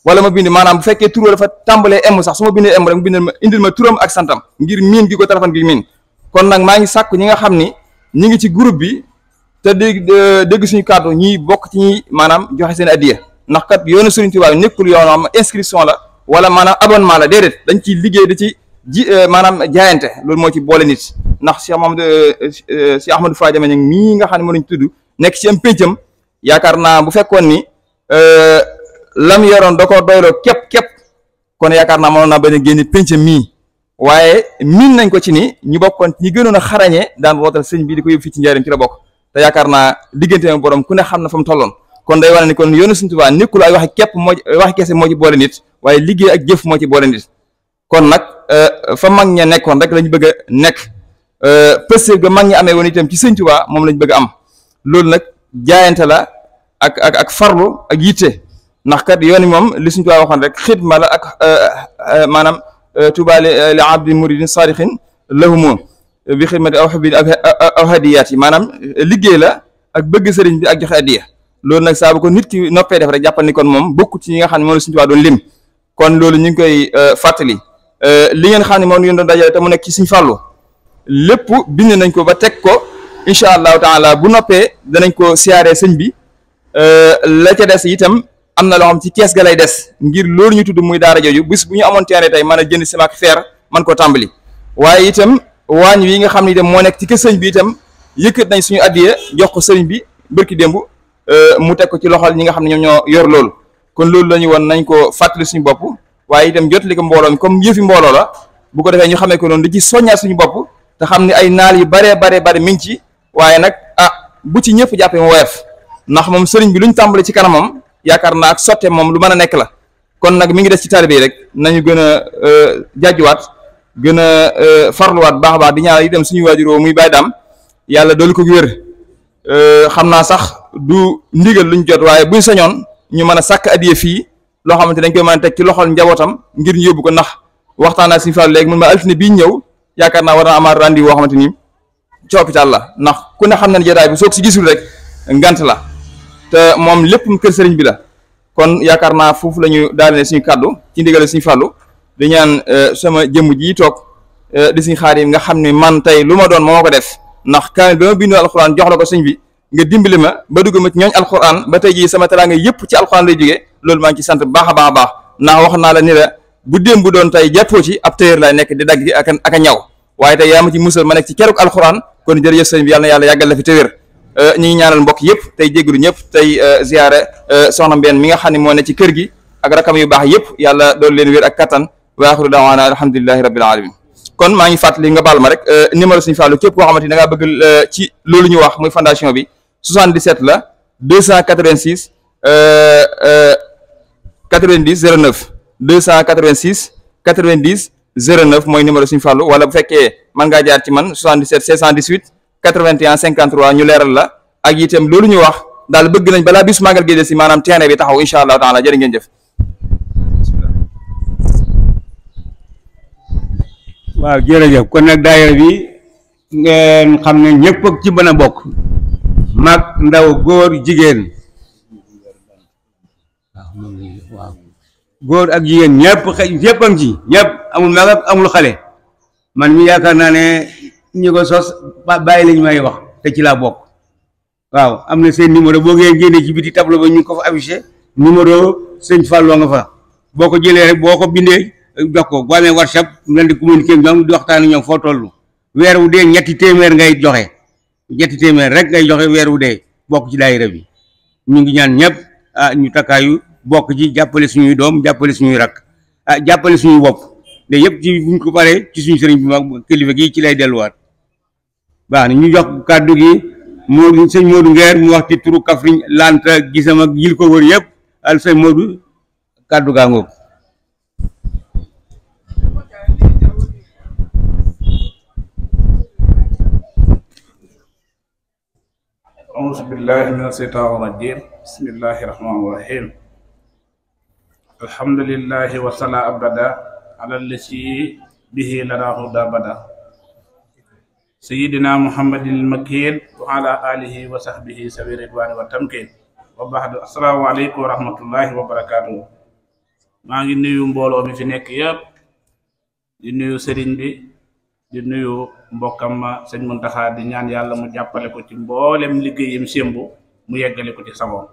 wala ma bind maanaam bu fekkee tur dafa tàmbalee M sax su ma bindee M rek mu bindal ma indil ma turam ak santam ngir miin gi ko téléphone gi miin kon nag maa ngi sàkku ñi nga xam ni ñi ngi ci groupe bi te dégg suñu kàddu ñiy bokk ci ñi maanaam joxe seen addiya ndax kat yoonu Sëriñ Tuubaa nekkul yoon am inscription la wala maanaam abonnement la déedéet dañ ciy liggéey da ci maanaam jaayante loolu moo ci boole nit ndax Cheikh Ahmadou Fadiama Niang mii nga xam ne moo lañ tudd nekk ci am péncam yaakaar naa bu fekkoon ni lam yoroon da ko doyloo képp kon yaakaar naa mënoon naa bañ a génne péncam mii waaye miin nañ ko ci ni ñu bokkoon ñi gënoon a xarañee daan rootal sëñ bi di ko yóbbu fii ci njaarim ci la bokk te yaakaar naa diggante ak borom ku ne xam na fa mu tolloon kon day wane ni kon yoonu Sëriñ Tuubaa nekkul ay waxi képp moo waxi kese moo ci boole nit waaye liggéey ak jëf moo ci boole nit kon nag fa mag ña nekkoon rek lañ bëgg a nekk pëste ga mag ñi amee woon itam ci Sëriñ Tuubaa moom lañ bëgg a am loolu nag jaayante la ak farlu ak yitte ndax kat yoon moom li Sëriñ Tuubaa waxoon rek xidma la ak maanaam Tuubaa li abdi muridin saadixin lahumu bi xidmati aw xubbi aw hadiyaat yi maanaam liggéey la ak bëgg sëriñ bi ak joxe addiya loolu nag saa bu ko nit ki noppee def rek jàppal ni kon moom bokkut ci ñi nga xam ne moom la Sëriñ Tuubaa doon lim kon loolu ñu ngi koy fàttali li ngeen xam ne moom ngeen doon dajale te mu nekk ci Sëriñ Fallu lépp bind nañ ko ba teg ko incha allahu taala bu noppee danañ ko siyaaree sëñ bi la ca des itam am na loo xam ci kees ga lay des ngir loolu ñu tudd muy daara jooju bis bu ñu amoon terrain tey mën a jënd ciment ak fer man ko tàmbali waaye itam waañ wi nga xam ne itam moo nekk ci kër sëñ bi itam yëkkat nañ suñu addiya jox ko sëriñ bi bërki démb mu teg ko ci loxol ñi nga xam ne ñoom ñoo yor loolu kon loolu la ñu woon nañ ko fàttali suñu bopp waaye itam jotali ko mbooloo mi comme yëfi mbooloo la bu ko defee ñu xamee ko noonu di ci soññaat suñu bopp te xam ne ay naal yu bare mi ngi ci waaye nag bu ci ñëpp jàppee mu woyof ndax moom sëriñ bi lu ñu tàmbali ci kanamam yaakaar naa ak sotte moom lu mën a nekk la kon nag mi ngi des ci taalibe yi rek nañu gën a jaajuwaat gën a farluwaat baax a baax di ñaanal itam suñu waajuroo muy Baye Dame yàlla doolu ko wér xam naa sax du ndigal luñ jot waaye buñ sañoon ñu mën a sàkk addiya fii loo xamante dañ koy mën a teg ci loxol njabootam ngir ñu yóbbu ko ndax waxtaan naa suñu Fallou léegi mun ma altine bii ñëw yaakaar naa war na amaat rendez-vous boo xamante ni ci hôpital la ndax ku ne xam na ne jotaay bi soo ko si gisul rek ngant la te moom lépp kër sëriñ bi la kon yaakaar naa foofu la ñu daal suñu kàddu ci ndigal suñu Fallou di ñaan sama jëmm ji toog di suñu Xaadim nga xam ne man tey lu ma doon moo ko def ndax kaamil ba ma bindu alxuraan jox la ko sëñ bi nga dimbali ma ba dugg ma ci ñooñ alxuraan ba tey jii sama teraanga yëpp ci alxuraan lay jógee loolu maa ngi ci sant baax a baax a baax ndax wax naa la ni la bu démb bu doon tey jàppoo ci ab téer lay nekk di dagg ak a ñaw waaye tey yaa ma ci musal ma nekk ci keruk alxuraan kon jërëjëf sëñ bi yàlla na yàlla yàggal la fi te wér ñi ngi ñaanal mbokk yëpp tey jégalu ñëpp tey ziyaare soxna Mbène mi nga xam ne moo ne ci kër gi ak rakam yu baax yëpp yàlla doon leen wér ak kattan wa axiru daawaana alhamdulillahi rabbil alamin kon maa ngi fàttali nga baal ma rek numéro Sëñ Fallou képp koo xamante ni da ngaa bëgg ci loolu ñu wax muy fondation bi 77 la 286 90 09 286 90 09 mooy numéro Sëñ Fallou wala bu fekkee mën ngaa jaar ci man 77 618 81 53 ñu leeral la ak itam loolu ñu wax daal bëgg nañ balaa bis màggal gi des si maanaam terrain bi taxaw incha allah taala jërë ngeen jëf. waaw jërëjëf kon nag daayira bi ngeen xam ne ñëpp ak ci mën a bokk mag ndaw góor jigéen waaw góor ak jigéen ñëpp ñëpp am ci ñëpp amul mag ak amul xale man mi yaakaar naa ne ñi ko sos bàyyi lañu may wax te ci laa bokk waaw am na seen numéro boo ngeen génnee ci biti tableau ba ñu ngi ko fa affiché numéro Sëñ Fallou nga fa boo ko jëlee rek boo ko bindee jox ko boo amee WhatsApp ngeen di communiquer ñoom di waxtaan ak ñoom foo toll weer wu dee ñetti téeméer ngay joxe ñetti téeméer rek ngay joxe weer wu dee bokk ci daayira bi ñu ngi ñaan ñëpp ñu takkaayu bokk ci jàppale suñuy doom jàppale suñuy rak jàppale suñuy bopp de yëpp ci buñ ko paree ci suñu sëriñ bi mag kilifa gi ci lay delluwaat baax na ñu jox kàddu gi Modou sëñ Modou Nguer mu wax ci turu Kaffrine Lanta gisam ak yil ko wër yëpp al sëñ Modou kàddu gaa ngoog أعوذ بالله من الشيطان الرجيم بسم الله الرحمن الرحيم الحمد لله وصلى أبدا على الذي به لنا هدى بدا سيدنا محمد المكين وعلى آله وصحبه سبيل الرضوان والتمكين وبعد السلام عليكم ورحمة الله وبركاته maa ngi nuyu mbooloo mi fi nekk yëpp di nuyu sëriñ bi di nuyu mbokkam ma sëñ Muntaxa di ñaan yàlla mu jàppale ko ci mboolem liggéeyam sémbu mu yeggale ko ci sagoom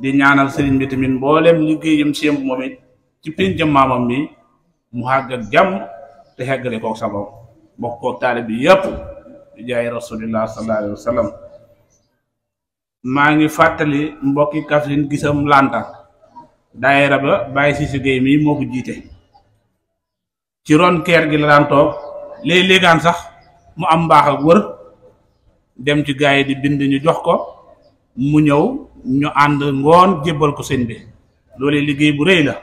di ñaanal sëriñ bi tamit mboolem liggéeyam sémbu moom it ci péncam maamam mi mu àgg ak jàmm te yeggale ko sagoom bokk ko taalibe bi yëpp di jaay rasulillah sallallahu alayhi wa sallam maa ngi fàttali mbokki Kaffrine gisam Lanta daayira ba Baye Cissé Gueye mii moo ko jiite ci ron keer gi la daan toog léeg-léegaan sax mu am mbaax ak wër dem ci gaay yi di bind ñu jox ko mu ñëw ñu ànd ngoon jébbal ko sëñ bi loolu liggéey bu rëy la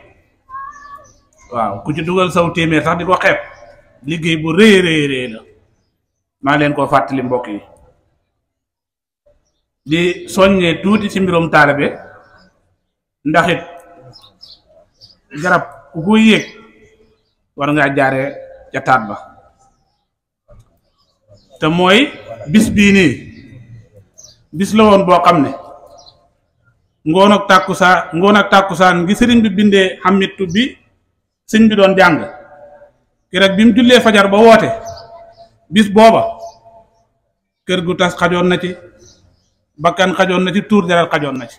waaw ku ci dugal saw téeméer sax di ko xeeb liggéey bu rëy rëy la maa leen koo fàttali mbokk yi di soññee tuuti ci mbirum taalibe ndax it garab ku ko yéeg war ngaa jaare ca taat ba te mooy bis bii nii bis la woon boo xam ne ngoon ak tàkkusaan ngi sëriñ bi bindee xamitu bi sëñ bi doon jàng keroog bi mu jullee fajar ba woote bis booba kër gu tas xajoon na ci bakkan xajoon na ci tuur deret xajoon na ci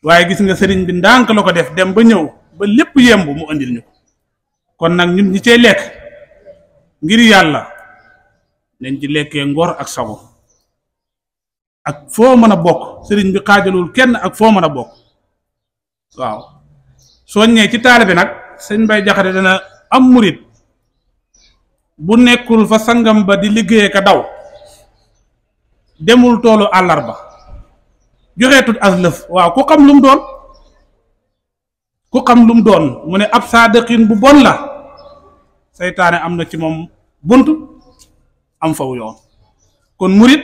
waaye gis nga sëriñ bi ndànk la ko def dem ba ñëw ba lépp yemb mu andil ñu ko kon nag ñun ñi cey lekk ngir yàlla nañ ci lekkee ngor ak sago ak foo mën a bokk sëriñ bi xaajalul kenn ak foo mën a bokk waaw soññee ci taalibe nag sëñ Mbay Jaxate dana am murit bu nekkul fa sangam ba di liggéeye ka daw demul toolu àllarba joxeetut aslëf waaw ku xam lu mu doon ku xam lu mu doon mu ne ab saadiqin bu bon la seytaane am na ci moom bunt am faw yoon kon murit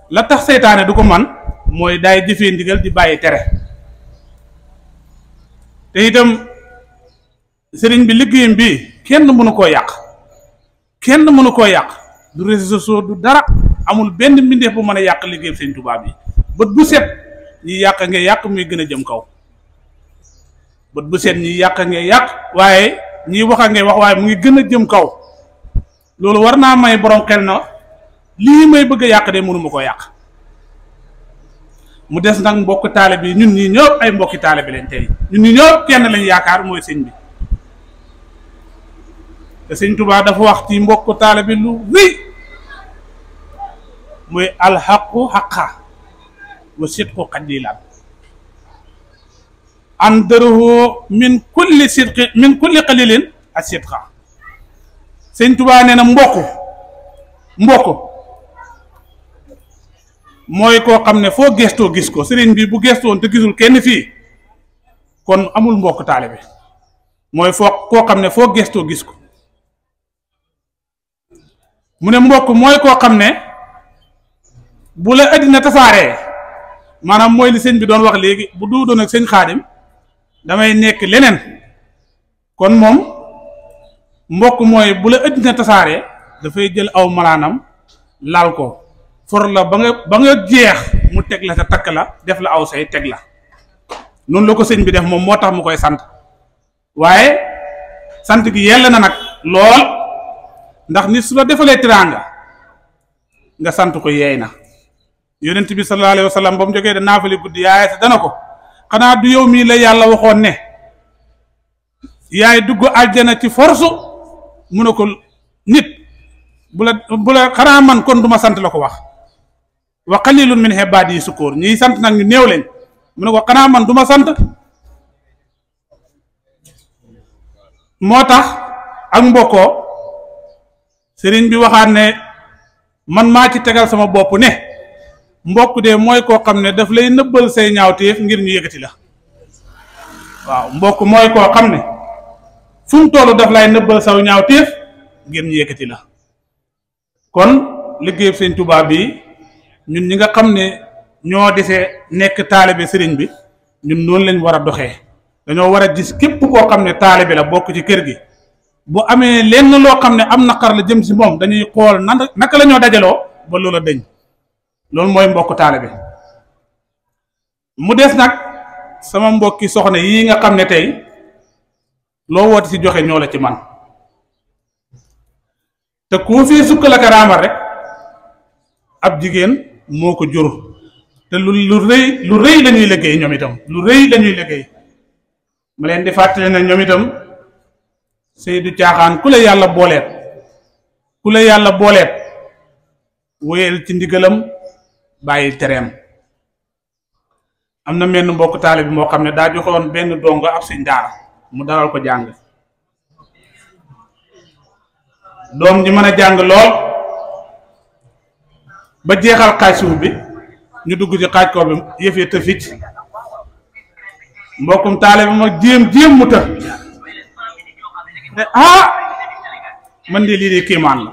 la tax seytaane du ko man mooy daay jëfee ndigal di bàyyi tere te itam sëriñ bi liggéeyam bi kenn mënu koo yàq kenn mënu koo yàq du réseaux sociaux du dara amul benn mbindeef bu mën a yàq liggéeyam sëriñ Tuubaa bi bët bu set ñi yàq ngay yàq muy gën a jëm kaw bët bu set ñi yàq ngay yàq waaye ñiy wax ngay wax waaye mu ngi gën a jëm kaw loolu war naa may borom xel na lii may bëgg a yàq de mënuma koo yàq mu des nag mbokk taalibe bi ñun ñii ñëpp ay mbokki taalibe bi leen tey ñun ñi ñëpp kenn lañ yaakaar mooy sëñ bi te sëñ Tuubaa dafa wax ci mbokk taalibe bi lu rëy muy alxaqu xaqa wa sidqu qadilan andaruhu min kulli sidqi min kulli qalilin a sidqa sëñ Tuubaa nee na mbokk mooy koo xam ne foo gestoo gis ko sëriñ bi bu gestoon te gisul kenn fii kon amul mbokk taalibe mooy koo xam ne foo gestoo gis ko mu ne mbokk mooy koo xam ne bu la àddina tasaaree maanaam mooy li sëñ bi doon wax léegi bu doon ak sëñ Xaadim damay nekk leneen kon moom mbokk mooy bu la àddina tasaaree dafay jël aw malaanam laal ko for la ba nga jeex mu teg la sa takk la def la aw say teg la noonu la ko sëñ bi def moom moo tax mu koy sant waaye sant gi yell na nag lool ndax nit su la defalee teraanga nga sant ko yeey na yonent bi sallallahu alayhi wa sallam ba mu jógee da naafali guddi yaay sa dana ko xanaa du yow mii la yàlla waxoon ne yaay dugg aljana ci force mu ne ko nit bu la xanaa man kon du ma sant la ko wax wa qalilun min ibaadi sukoor ñiy sant nag ñu néew leen mu ne ko xanaa man du ma sant moo tax ak mbokkoo sëriñ bi waxaat ne man maa ci tegal sama bopp ne mbokk de mooy koo xam ne daf lay nëbbal say ñaawteef ngir ñu yëkkati la waaw mbokk mooy koo xam ne fu mu toll daf lay nëbbal saw ñaawteef ngir ñu yëkkati la kon liggéey sëñ Tuubaa bi ñun ñi nga xam ne ñoo desee nekk taalibe sëriñ bi ñun noonu lañ war a doxee dañoo war a gis képp koo xam ne taalibe la bokk ci kër gi bu amee lenn loo xam ne am naqar la jëm si moom dañuy xool naka la ñoo dajaloo ba loola dëñ loolu mooy mbokk taalibe mu des nag sama mbokki soxna yii nga xam ne tey loo woote ci joxe ñoo la ci man te ku fii sukk la karaamal rek ab jigéen moo ko jur te lu rëy la ñuy liggéey ñoom itam lu rëy la ñuy liggéey ma leen di fàttali ne ñoom itam Seydou Caaxaan ku la yàlla booleet wéyal ci ndigalam bàyyi tereem am na menn mbokk taalibe bi moo xam ne daa joxoon benn dongo ab sëñ daara mu dalal ko jàng doom ji mën a jàng lool ba jeexal xaaj suuf bi ñu dugg ci xaaj kaw bi yëfee të ficc mbokkum taalibe bi ma jéem mu të ne man de lii de kéemaan la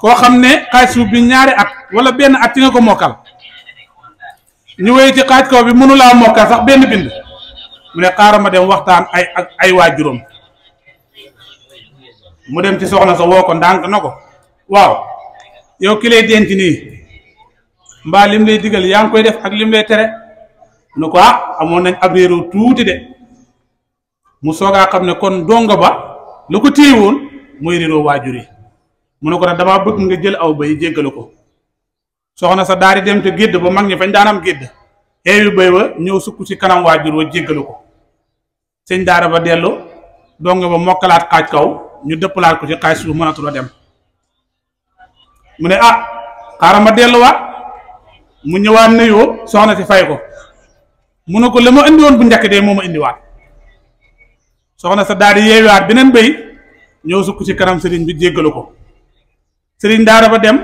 koo xam ne xaaj suuf bi ñaari at wala benn at ci nga ko mokkal ñu wéy ci xaaj kaw bi mënulaa mokkal sax benn bind mu ne xaaral ma dem waxtaan ay waajuram mu dem ci soxna sa woo ko ndànk na ko waaw yow ki lay denc nii mbaa lim lay digal yaa ngi koy def ak lim lay tere nu ko amoon nañ ab réeru tuuti de mu soogaa xam ne kon dongo ba lu ko téye woon mooy réeroo waajur yi mu ne ko nag damaa bëgg nga jël aw bay jéggalu ko soxna sa daal di dem te gédd ba mag ñi fañ daan am gédd eewi bay ba ñëw sukk ci kanam waajur wa jéggalu ko sëñ daara ba dellu dongo ba mokkalaat xaaj kaw ñu dëppalaat ko ci xaaj suuf mënatu la dem mu ne xaaral ma delluwaat mu ñëwaat nuyoo soxna si fay ko mu ne ko la ma indi woon bu njëkk de moo ma indiwaat soxna sa daal di yeewiwaat beneen béy ñëw sukk ci kanam sëriñ bi jéggalu ko sëriñ daara ba dem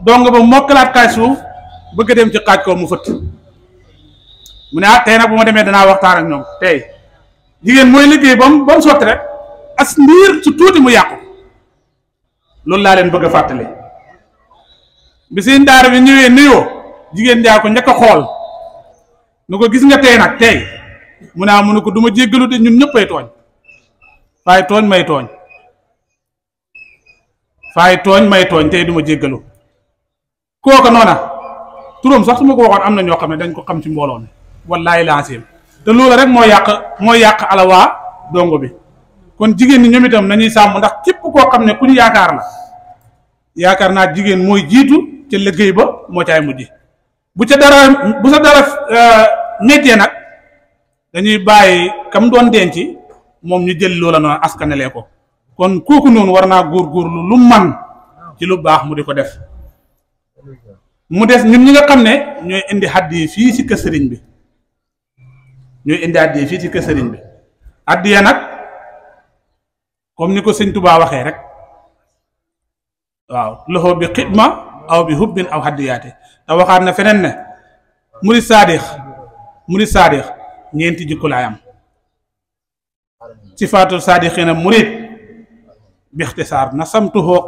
dongo ba mokkalaat xaaj suuf bëgg a dem ci xaaj kaw mu fëtt mu ne tey nag bu ma demee danaa waxtaan ak ñoom tey jigéen mooy liggéey ba mu sotti rek as ndiir su tuuti mu yàqu loolu laa leen bëgg a fàttali bi seen daara bi ñëwee nuyoo jigéen jaa ko njëkk a xool nu ko gis nga tey nag tey mu ne mu ne ko du ma jéggalu de ñun ñëppay tooñ faay tooñ may tooñ faay tooñ may tooñ tey du ma jéggalu kooka noona turam sax su ma ko waxoon am na ñoo xam ne dañ ko xam ci mbooloo mi wallaahi laasim te loolu rek mooy yàq alawaa dongo bi kon jigéen ñi ñoom itam nañuy sàmm ndax képp koo xam ne ku ñu yaakaar la yaakaar naa jigéen mooy jiitu ca liggéey ba moo caay mujj bu sa dara métier nag dañuy bàyyi kam doon denc moom ñu jël loola noonu askanelee ko kon kooku noonu war naa góorgóorlu lu man ci lu baax mu di ko def mu des ñun ñi nga xam ne ñooy indi addiya fii ci kër sëriñ bi addiya nag comme ni ko sëñ Tuubaa waxee rek waaw loxo bi xidma aw bi hubbin aw haddiyaate te waxaat na feneen ne murid saadix ñeenti jikko laay am sifaatul saadixiina murid bixtisaar na samtuhoo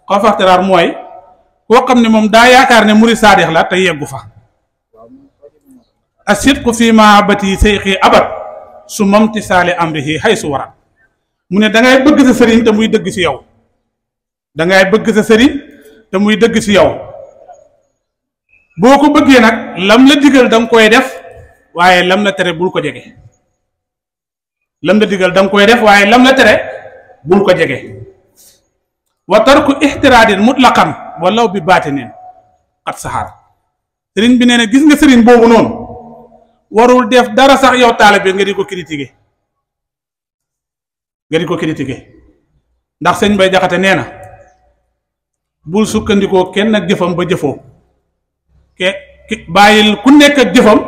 xoofaxtiraar mooy koo xam ne moom daa yaakaar ne murid saadix la te yeggu fa asidqu fi mahabati seyxi abad su mamtisaali amrihi hay su warat mu ne da ngay bëgg sa sëriñ te muy dëgg ci yow boo ko bëggee nag lam la digal da nga koy def waaye lam la tere bul ko jege wa tarku ixtiraadin mutlaqan walaw bi baatinin xat saxaar sëriñ bi nee na gis nga sëriñ boobu noonu warul def dara sax yow taalibe nga di ko critiquer ndax sëñ Bay Jaxate nee na bul sukkandikoo kenn ak jëfam ba jëfoo bàyyil ku nekk ak jëfam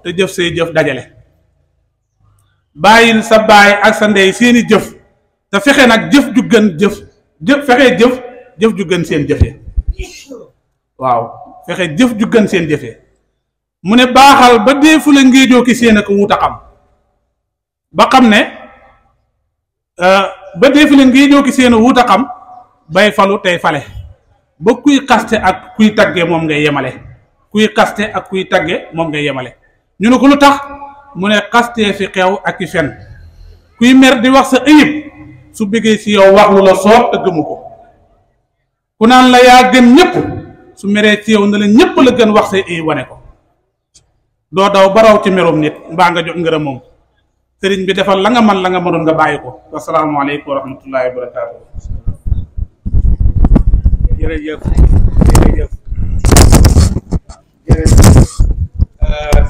te jëf say jëf dajale bàyyil sa baay ak sa ndey seeni jëf te fexe nag jëf ju gën jëf ju gën seen jëfee waaw fexe jëf ju gën seen jëfee mu ne baaxal ba deefu la ngéejoo ki seen ak wut a xam ba xam ne ba deefu la ngéejoo ki seen wut a xam bay falu tey fale ba kuy xaste ak kuy tagge moom ngay yemale ñu ne ko lu tax mu ne xastee fi xew ak i fen kuy mer di wax sa ayib su bëggee ci yow wax lu la soob te gëmu ko ku naan la yaa gën ñëpp su meree ci yow na la ñëpp la gën wax say ayib wane ko doo daw baraw ci merum nit mbaa nga jot ngërëm moom sëriñ bi defal la nga man la nga mënoon nga bàyyi ko wasalaamaaleykum wa rahmatullahi wa barakaatu. jërëjëf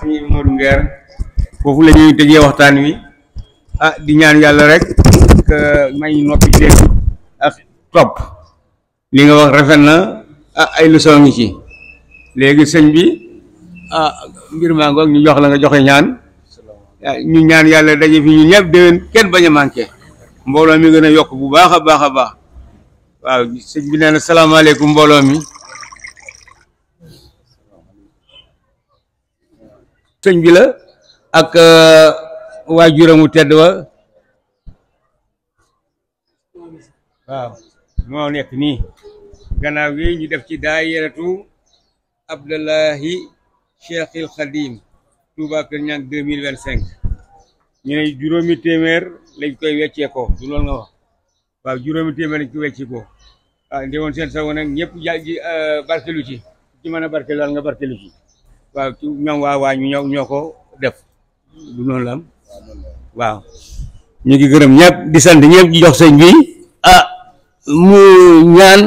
suñu Modou Nguer foofu la ñuy tëjee waxtaan wi di ñaan yàlla rek may noppi dégg ak topp li nga wax rafet na ay leçon ngi ci léegi sëñ bi mbir maa ngoog ñu jox la nga joxe ñaan ñu ñaan yàlla daje fi ñu ñëpp déwén kenn bañ a manqué mbooloo mi gën a yokk bu baax a baax a baax waaw sëñ bi nee na salaamaaleykum mbooloo mi sëñ bi la ak waajuramu tedd wa waaw moo nekk nii gannaaw gi ñu def ci daayiratu Abdullahi Cheikhil Khadim Touba Kër Ñang 2025 ñu ne juróomi téeméer lañ koy weccee ko du loolu nga wax waaw juróomi téeméer lañ ko wecci ko waaw ndewoon seen sago nag ñëpp ji barkelu ci mën a barkelu daal nga barkelu ci waaw ci ñoom waa ñu ñoo ko def du noonu la am waaw ñu ngi gërëm ñëpp di sant ñëpp di jox sëñ bi mu ñaan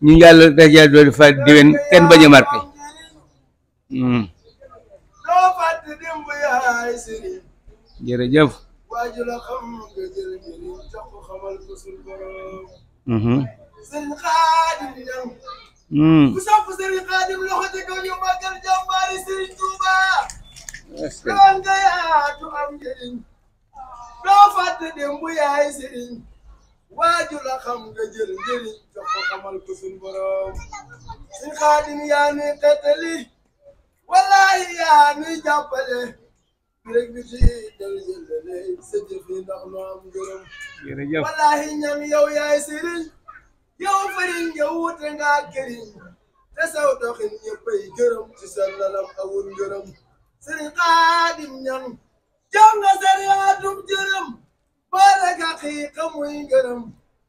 ñu yàlla dajal doon fa déwén kenn bañ a marqué jërëjëf ku sopp Serigne Khadim loxo ci kaw ñu màggal jàmbaari Serigne Touba doon nga yaatu am njëriñ doo fàtte dem bu yaay Serigne waaju la xam nga jël njëriñ jox ko xamal ko suñ borom Serigne Khadim yaa ni xettali wallahi yaa nuy jàppale rek bi ci dal jëlale sa jëf yi ndax nu am ngërëm wallahi ñam yow yaay sëriñ yow fariñ yow wute nga këriñ te saw doxin ñëppay gërëm ci sa lalam awul ngërëm sëriñ Xaadim ñam jaw nga sariyatum jërëm boole ga xiiqa muy ngërëm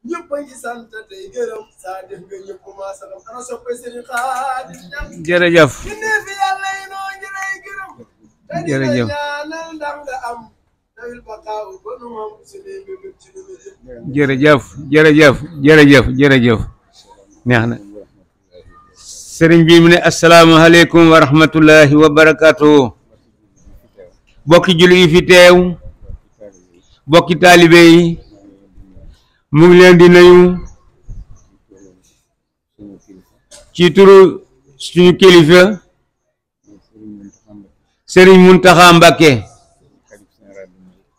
ñëpp a ngi sant tey gërëm saa def nga ñëpp maa salam ana soppe sëriñ Xaadim ñam jërëjëf ñu ne fi yàlla yi noo ngi lay gërëm jërëjëf ñaanal ndam nga am dawil bakaaw ba nu am si lii bi ci lu mu jërëjëf jërëjëf jërëjëf jërëjëf neex na sëriñ bi mu ne asalaamaaleykum wa rahmatullahi wa barakaatu bokki julli yi fi teew bokki taalibe yi mu ngi leen di nuyu ci turu suñu kilifa sëriñ Muntaxa Mbàkke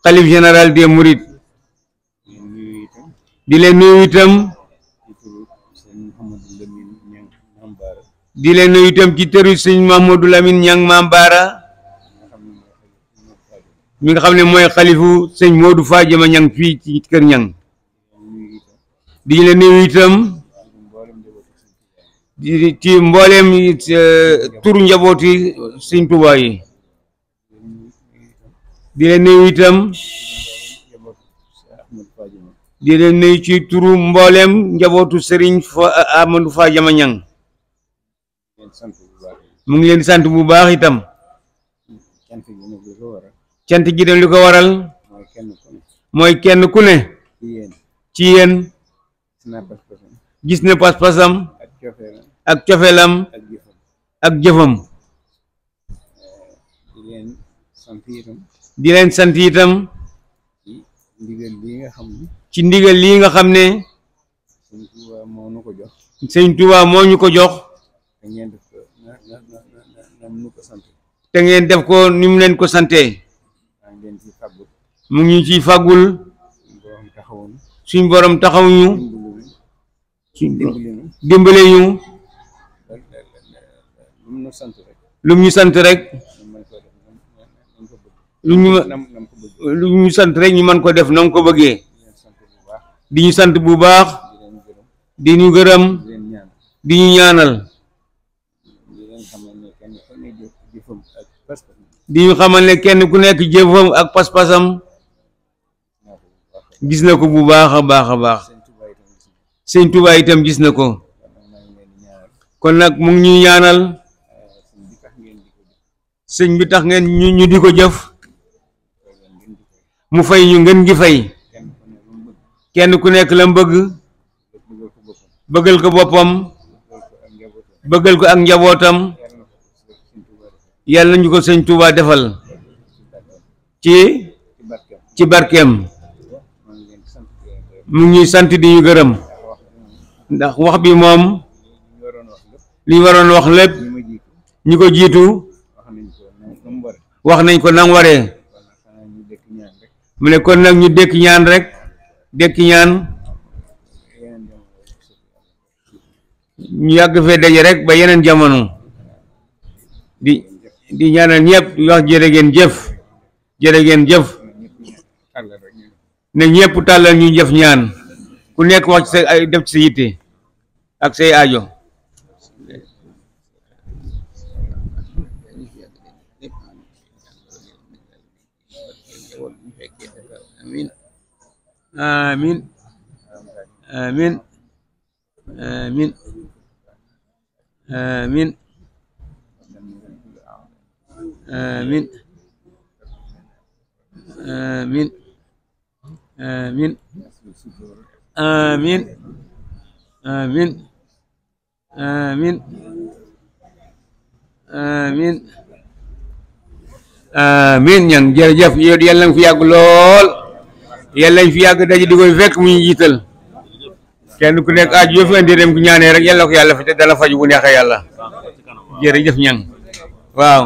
xalif général des mourides di leen nuyu itam di leen nuyu itam ci tëru sëñ Mamadou Lamine Ñang Maam Baara mi nga xam ne mooy xalifu sëñ Modou Fadiama Ñang fii ci kër Ñang di leen nuyu itam ci mbooleem turu njabooti sëñ Tuubaa yi di leen nuyu itam di leen nuyu ci turu mbooleem njabootu sëriñ Amadou Fadiama Ñang mu ngi leen di sant bu baax itam cant gi dem li ko waral mooy kenn ku ne ci yéen gis na pas-pasam ak cofeelam ak jëfam di leen sant itam ci ndigal lii nga xam ne sëñ Tuubaa moo ñu ko jox te ngeen def ko ni mu leen ko sante mu ngi ciy fàggul suñ borom taxawuñu dimbale ñu lu ñu sant rek lu ñu sant rek ñu mën ko def na nga ko bëggee di ñu sant bu baax di ñu gërëm di ñu ñaanal di ñu xamal ne kenn ku nekk jëfam ak pas-pasam gis na ko bu baax a baax a baax sëñ Tuubaa itam gis na ko kon nag mu ngi ñuy ñaanal sëñ bi tax ngeen ñu di ko jëf mu fay ñu ngeen ngi fay kenn ku nekk la bëgg bëggal ko boppam bëggal ko ak njabootam yàlla ñu ko sëñ Tuubaa defal ci barkeem mu ngi ñuy sant di ñu gërëm ndax wax bi moom li waroon wax lépp ñi ko jiitu wax nañ ko nang waree mu ne kon nag ñu dékk ñaan rek dékk ñaan ñu yàgg fee daje rek ba yeneen jamono di ñaanal ñëpp di wax jërë ngeen jëf jërë ngeen jëf ne ñëpp tàllal ñu jëf ñaan ku nekk wax ci sa ay def ci sa yitte ak say aajo amin amin amin amin amin amin amin amin amin amin amin amin ñang jërëjëf yow yàlla nga fi yàgg lool yàlla ñu fi yàgg daje di koy fekk mu ñu jiital kenn ku nekk aaju yoo fi andi dem ku ñaanee rek yàlla ko yàlla fi te dala faju bu neexee yàlla jërëjëf ñang waaw